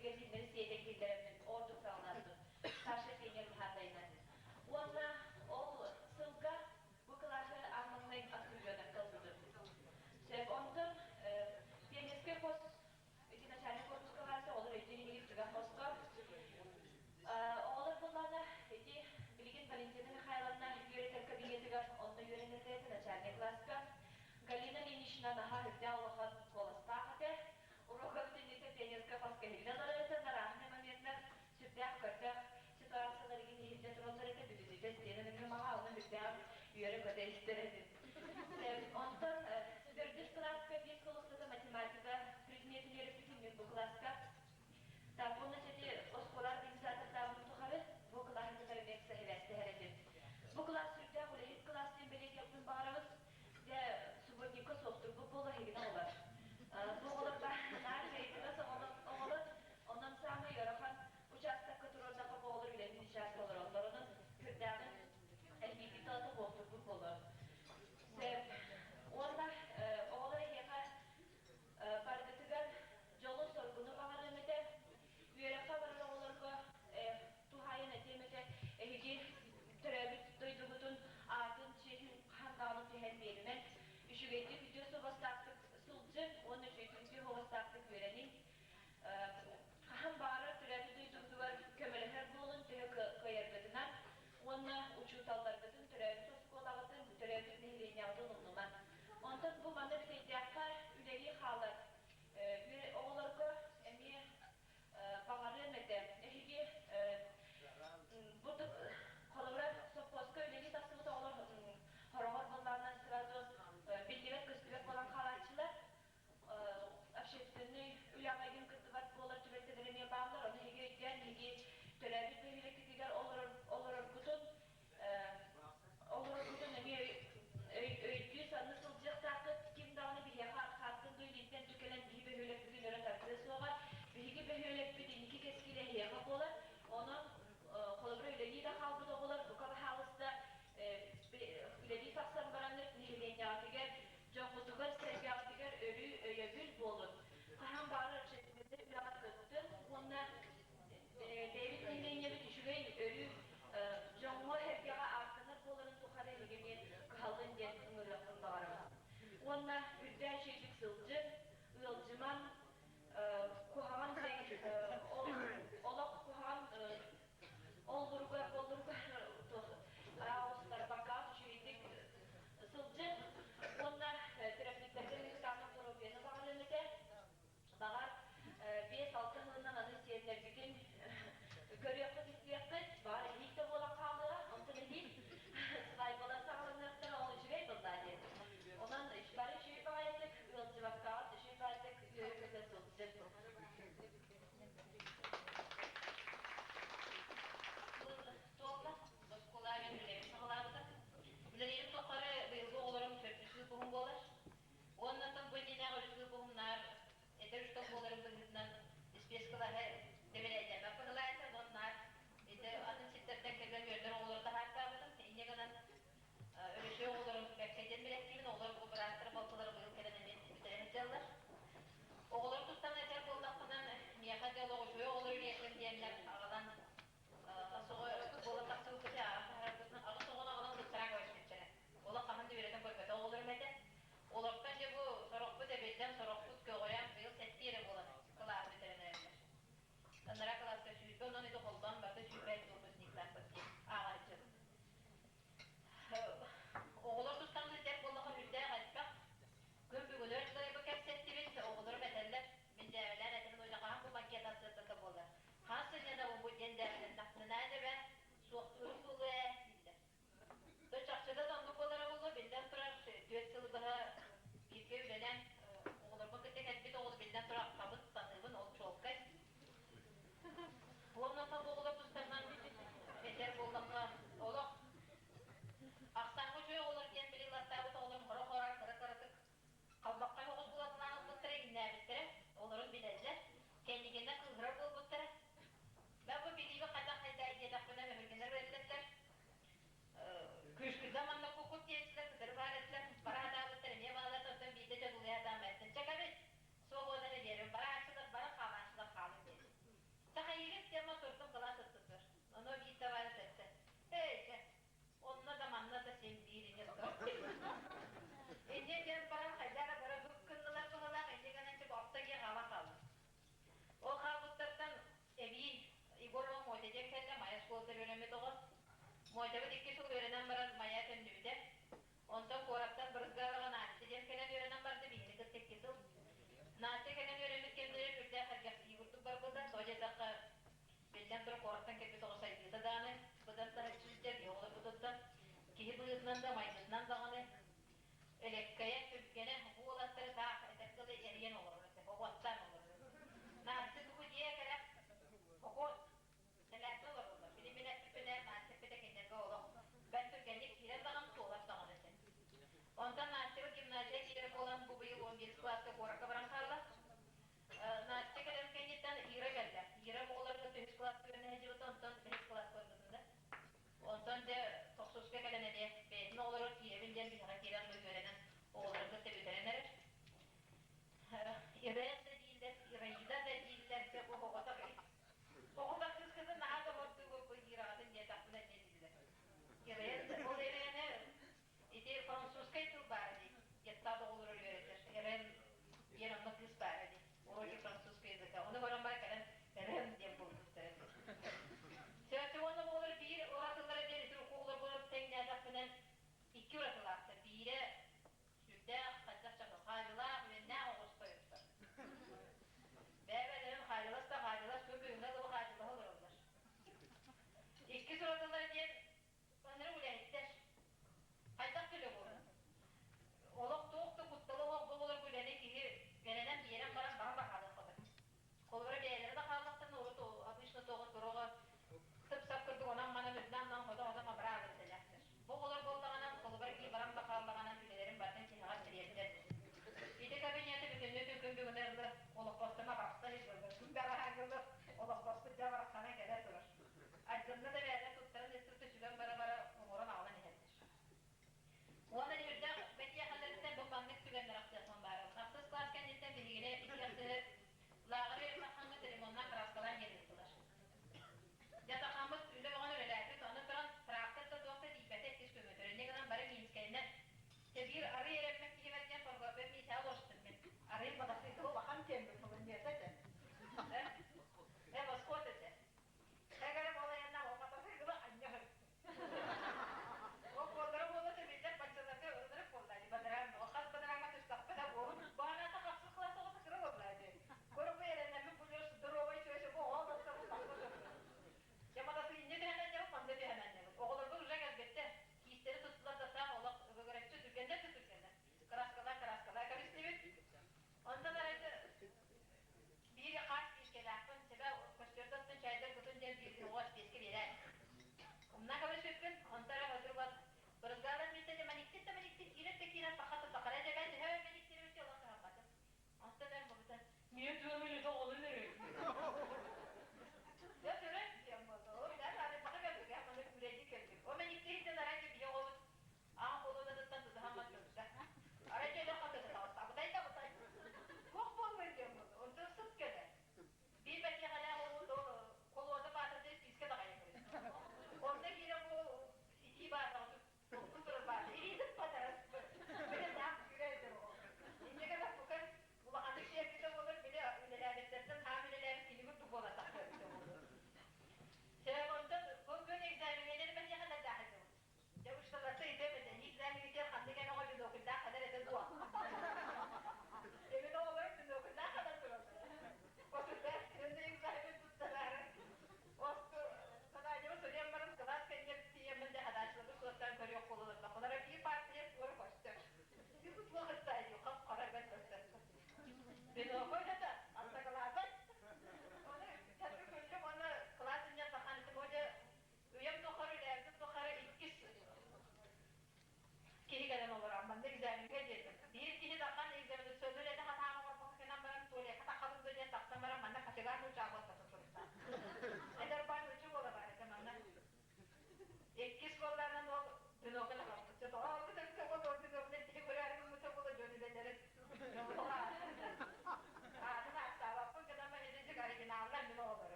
сиргэ кинилэри сиэтэн киллэрэммин ордук саҕалаабытым. Саша пионер баһаатайынан. Уонна ол сылга бу кылааһы аан маҥнай аккордеонакка ылбытым. Сөп, онтон пионерскай хос ити начальник корпуска баарса олор өйдүүр инигит түгэх хоско. Оҕолор буоллаҕына ити билигин Валентина Михайловна үөрэтэр кабинетыгар онно үөрэнэрдэ этэ начальник класска. Галина Ильинична наһаа үрдээх улахан куоластаах этэ. Уруокка бүтүннүүтэ пионерскай хоско иһиллэ олорор этэ. Нарааһынай моменнар сүрдээх көрдөөх ситуациялар игин иһиллэ тураллар этэ. Бүтүннүүтэ стена нөҥүө маҕа онно сүрдээх үөрэ-көтө истэр этим. Онтон төрдүс кылааска биир сыл устата математика предметин үөрэппитим мин бу кылааска. Так, уонна ити оскуола организатордаабытын тухары бу кылааһы кытары эмиэ сэһэрээстэһэр этим. Бу кылаас сүрдээх үлэһит кылаас диэн бэлиэтиэхпин баҕарабын. Дьэ, субботникка суохтурбут буола иһигинэ оҕолор. Бу оҕолор наар кыайдыгас оҕолор, онон саамай ыарахан учаастакка туруордахха бу оҕолор үлэлиир чааска олороллор. Онон сүрдээҕин элбиирбит талата буолтурбут буолуо. Сөп. Уонна оҕолор эһиэхэ баргытыгар дьолу-соргуну баҕарыам этэ. Үөрэххэ барар оҕолорго туһаайан этиэм этэ, эһиги төрөөбүт дойдугутун аатын, чиэһин хаһан даҕаны түһэн биэримэҥ. Үчүгэйдик үтүө суобастаахтык сылдьыҥ уонна үчүгэйдик үтүө суобастаахтык үөрэниҥ. Хаһан баҕарар төрөөбүт дойдугутугар көмөлөһөр буолун төһө кыайаргытынан уонна учууталларгытын, төрөөбүт оскуолаҕытын, төрөөбүт нэһилиэнньэҕитин умнумаҥ. Онтон бу манна бүтэйдээххэ үлэлии хаалар оҕолорго эмиэ баҕарыам этэ. Эһиги бу холобура сопхуоска үлэлии тахсыбыт оҕолор хороҕор буоллаҕына сразу биллибэт-көстүбэт буолан хаалааччылар. Общественнай үлэҕэ игин кыттыбат буолар түбэлтэлэр эмиэ бааллар. Ону эһиги өйдөөн, эһиги төрөөбүт бөһүөлэккитигэр олороргутун олороргутун эмиэ өйдүү-саныы сылдьыахтааххыт. Ким даҕаны биһиэхэ архааттан дуу, илинтэн дуу кэлэн биһи бөһүөлэкпитин өрө тардыа суоҕа. Биһиги бөһүөлэкпит инники кэскилэ эһиэхэ буолар. Онон холобура үлэлии да хаалбыт оҕолор бука баһаалыста үлэлии тахсан баранныт нэһилиэнньэҕитигэр, дьоҥҥутугар-сэргэҕитигэр өрүү өйөбүл буолун. Хаһан баҕарар общественнай үлэҕэ кыттын уонна бэйэбит нэһилиэнньэбит үчүгэй өрүү дьоҥҥо-сэргэҕэ ааттанар буоларын тухары эһиги эмиэ кыһаллын диэн ыҥырыахпын баҕарабын. Уонна үрдээх үчүгэйдик сылдьын, ыалдьымаҥ, куһаҕан олох куһаҕан оллуругар боллуругар оҕустарбакка үчүгэйдик сылдьын уонна төрөппүттэргэ музыкальнай доруобуйаны баҕарыам этэ. Баҕар, 5-6 сылынан аны сиэннэргитин көрүөххүт-истиэххит, баҕар эһиил да буолан хаалыаҕа, онтон эһиил свадьбалар саҕаланыахтара, ол үчүгэй буоллаа диэн. Онон бары үчүгэй баҕайытык, ыалдьыбаккаҕыт үчүгэй баҕайытык үөрэ-көтө сылдьын. Туолла. Оскуола мен үлэбин саҕалаабытым. Үлэлиирим тухары быйылгы оҕолорум төрдүс выпуһум буолар. Уоннаттан бу иннинээҕи үс выпуһумнаар эдэр учуутал буоларым быһыытынан испиэскалаһы дэбэлэйдэммэт быһылаайта, онон наар ити атын сирдэртэн кэлэн үөрдэр оҕолору таһаартаабытым. Инньэ гынан өрөсүө оҕолорун бэркэ диэн билэттиибин, оҕолор бу бырааттара балтылара быйыл кэлэн эмиэ бүтэрэн сылдьаллар. Оҕолору тустан этэр буоллахпына, миэхэ дьэ олох үчүгэй оҕолору үөрэтэн диэннэр аҕалан хас оҕо буолан тахсыбыппыт ааҕан таһаарарбытынан аҕыс оҕону аҕалан ылыттаран көрсүбүттэрэ. Олох хаһан да үөрэтэн көрбөтөх оҕолорум этэ. Олортон дьэ бу сорохпут эбиллэн, сорохпут көҕүрээн быйыл сэттиэ эрэ буолан кылааһы бүтэрэн эрэллэр. Анараа кылааска 20, онон ити холбоон барыта 25 выпускниктаахпыт дии ааҕааччыбыт. Оҕолор тустарынан этэр буоллахха үрдээх элбэх. Күн бүгүнүгэр дылы кэпсэттибит, оҕолорум этэллэр, мин дьээбэлээн этэрин уонна хаһан бу макет астыахтата буолар. Хаһан сынньанабын диэн дьээбэлэннэхпинэ эбэ суохтуурум буолуо ээ дииллэр. То чахчыта да оннук буолара буолуо, биллэн турар, 4 сылы быһа бииргэ үлэлээн оҕолорбун кытта кэлбит оҕолор биллэн турар ахтабын, саныыбын, ол чуолкай. Уонна оҕолор тустарынан этэр буоллахха, олох ахсааҥҥа үчүгэй оҕолор диэн били ылаттаабыт оҕолорум хоро-хоро кыра-кыратык халбаххай оҕус буолаталаан ылбыттара, иҥнээбиттэрэ, олорун билэллэр, кэнникинэн кыыһырар буолбуттара. Бэ бу билииби хайдах хайдай диэтэхпинэ өһүргэнэр үөрэтэллэр. Күүскүрдэ манна кукут диэччилэр кытары баар этилэр, бара сатаабыттар эмиэ бааллар, оттон биирдэ дьэ булуйа сатаан бэттин. Чэ кэбис, суох уонна да диэрим. оскуолатыгар үөрэммит оҕо. Мотябыт икки сыл үөрэнэн баран Майа төннүбүтэ. Онтон куораттан Брызгалова Настя диэн кэлэн үөрэнэн барда биһини кытта икки сыл. Настя кэлэн үөрэммит кэмнэригэр үрдээх сэргэхсийии курдук барбыта. Тоҕо диэтэххэ, биллэн турар, куораттан кэлбит оҕо сайдыыта даҕаны быдан таһыччы сылдьар, биһи оҕолорбутуттан киһи быһыытынан да, майгытынан даҕаны элэккэйэ, түргэнэ, бу уолаттары таах этэр дылы эрийэн олорор этэ, оҕуоттаан олорор этэ. Настя тугу диэ кэрэх, хокуот Сэлээппэ олороллор. Били мин эппиппинэ, Настя эппитэ кинилэргэ олох бэрт түргэнник киирэн даҕаны, туолар даҕаны этэ. Онтон Настябыт гимназия киирэр буолан, бу быйыл 11 кылааска куоракка баран хаалла. Настя кэлэн кэнниттэн Ира кэллэ. Ира оҕолорго үһүс кылааска үөрэнэ сылдьыбыта, онтон бэһис кылааска барбытында. Онтон дьэ тохсуска кэлэн эмиэ бэйэтин оҕолоругар киирэбин диэн биһиэхэ киирэн бу үөрэнэн оҕолорун кытта бүтэрэн эрэр. Ирен да дииллэр, Ираида да дииллэр, дьэ бу оҕото Оҕо кыыскытын наһаа доҕордуу Ираҕатын диэтэхпинэ диэтилэр. Ирен, ол Ирене ити французскай тыл баар дии. Детсад оҕолору үөрэтэр. Ирен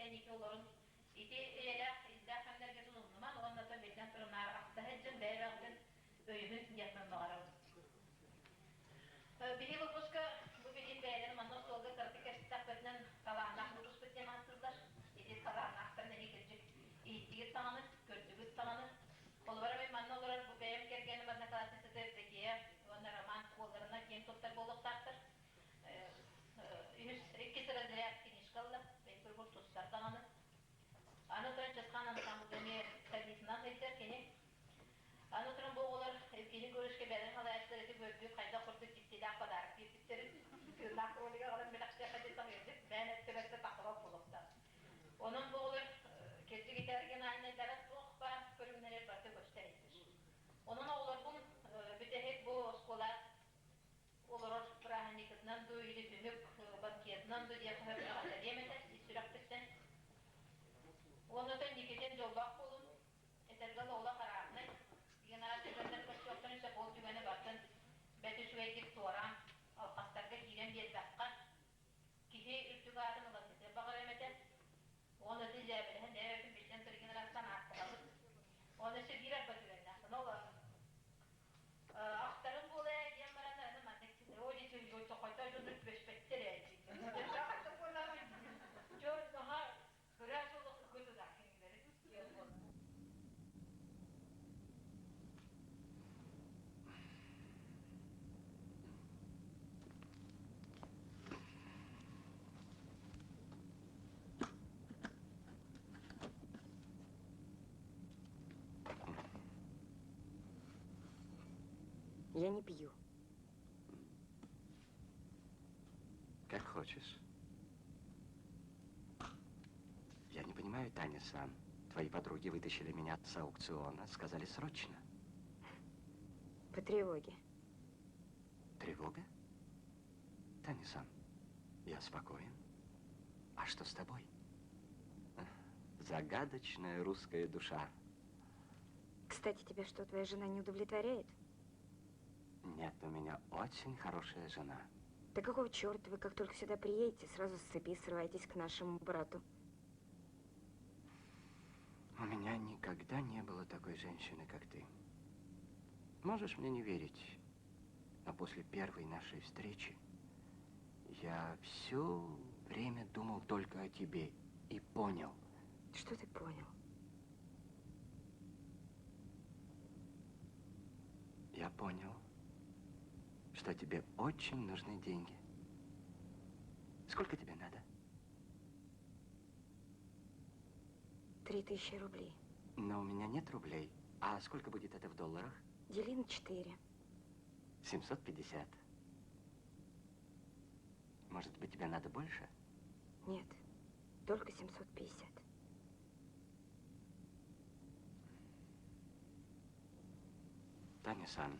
кэнники олорун ити эйэлээх иллээх кэмнэргитин умнуман уонна оттон биллэн туран наар ахта сылдьан бэйэ-бэйэҕитин өйөһүн диэхпин баҕарабын. Биһи выпуска бу билигин бэйэлэрин манна остуолга кыратык кэпсэттэхпитинэн талааннаах выпускпут диэн ааттыыллар. Ити талааннаахтарын эһиги кырдьык иһиттигит даҕаны, көрдүгүт даҕаны. Холобура мин манна олорор бу бэйэм кэргэним одноклассницата Евдокия уонна Роман уолларынан киэн туттар буолуохтаахтар. Үһүс, иккис разряд книжка ылла, бэйбургур тустар даҕаны. Аны туран Чысхаан ансамблга эмиэ солистынан сылдьар кини. Аны туран бу оҕолор Евгений Егоровичка бэйэлэрин салайааччылар ити көрдүү хайдах курдук дьиктилээх подарок биэрбиттэрин тыыннаах ролига аҕалан бэлэхтиэххэ диэн таһыйдык мээнэ өттө тахсыбат буолуохтаах. Онон бу оҕолор кырдьык ити оригинальнайдара туох баар көрүҥнэрэ барыта көстөр этилэр. Онон оҕолорбун бүтэһик бу оскуола олорор бырааһынньыкытынан дуу или түмүк банкетынан дуу диэххэ сөп эҕэрдэлиэм этэ ис сүрэхпиттэн. Уонна Никитин дьоллоох буолун, этэргэ олох арааһынай деген араас түгэннэр көрсүөхтэрин сөп ол түгэни барытын бэрт үчүгэйдик туораан алҕастарга киирэн биэрбэххэ киһи үрдүк аатын ыларгытыгар баҕарыам этэ. Уонна ити дьээбэлэһэн бэйэ-бэйэбитин биллэн тургин арахсан ааттаһабыт. Уонна өссө биир арба түгэннээх. Ол ахтарым буолуо диэн баран аны маннык оо дии тохойдоо дьоннор түбэспэттэр ээ дьон наһаа кыра солох ыкытыда кинилэри диэн буолар. Я не пью. Как хочешь. Я не понимаю, Таня-сан. Твои подруги вытащили меня с аукциона, сказали срочно. По тревоге. Тревога? Таня-сан, я спокоен. А что с тобой? Загадочная русская душа. Кстати, тебя что, твоя жена не удовлетворяет? Нет, у меня очень хорошая жена. Да какого черта вы, как только сюда приедете, сразу с цепи срываетесь к нашему брату? У меня никогда не было такой женщины, как ты. Можешь мне не верить, но после первой нашей встречи я все время думал только о тебе и понял. Что ты понял? Я понял, что тебе очень нужны деньги. Сколько тебе надо? 3000 рублей. Но у меня нет рублей. А сколько будет это в долларах? Дели на 4. 750. Может быть, тебе надо больше? Нет, только 750. Таня-сан.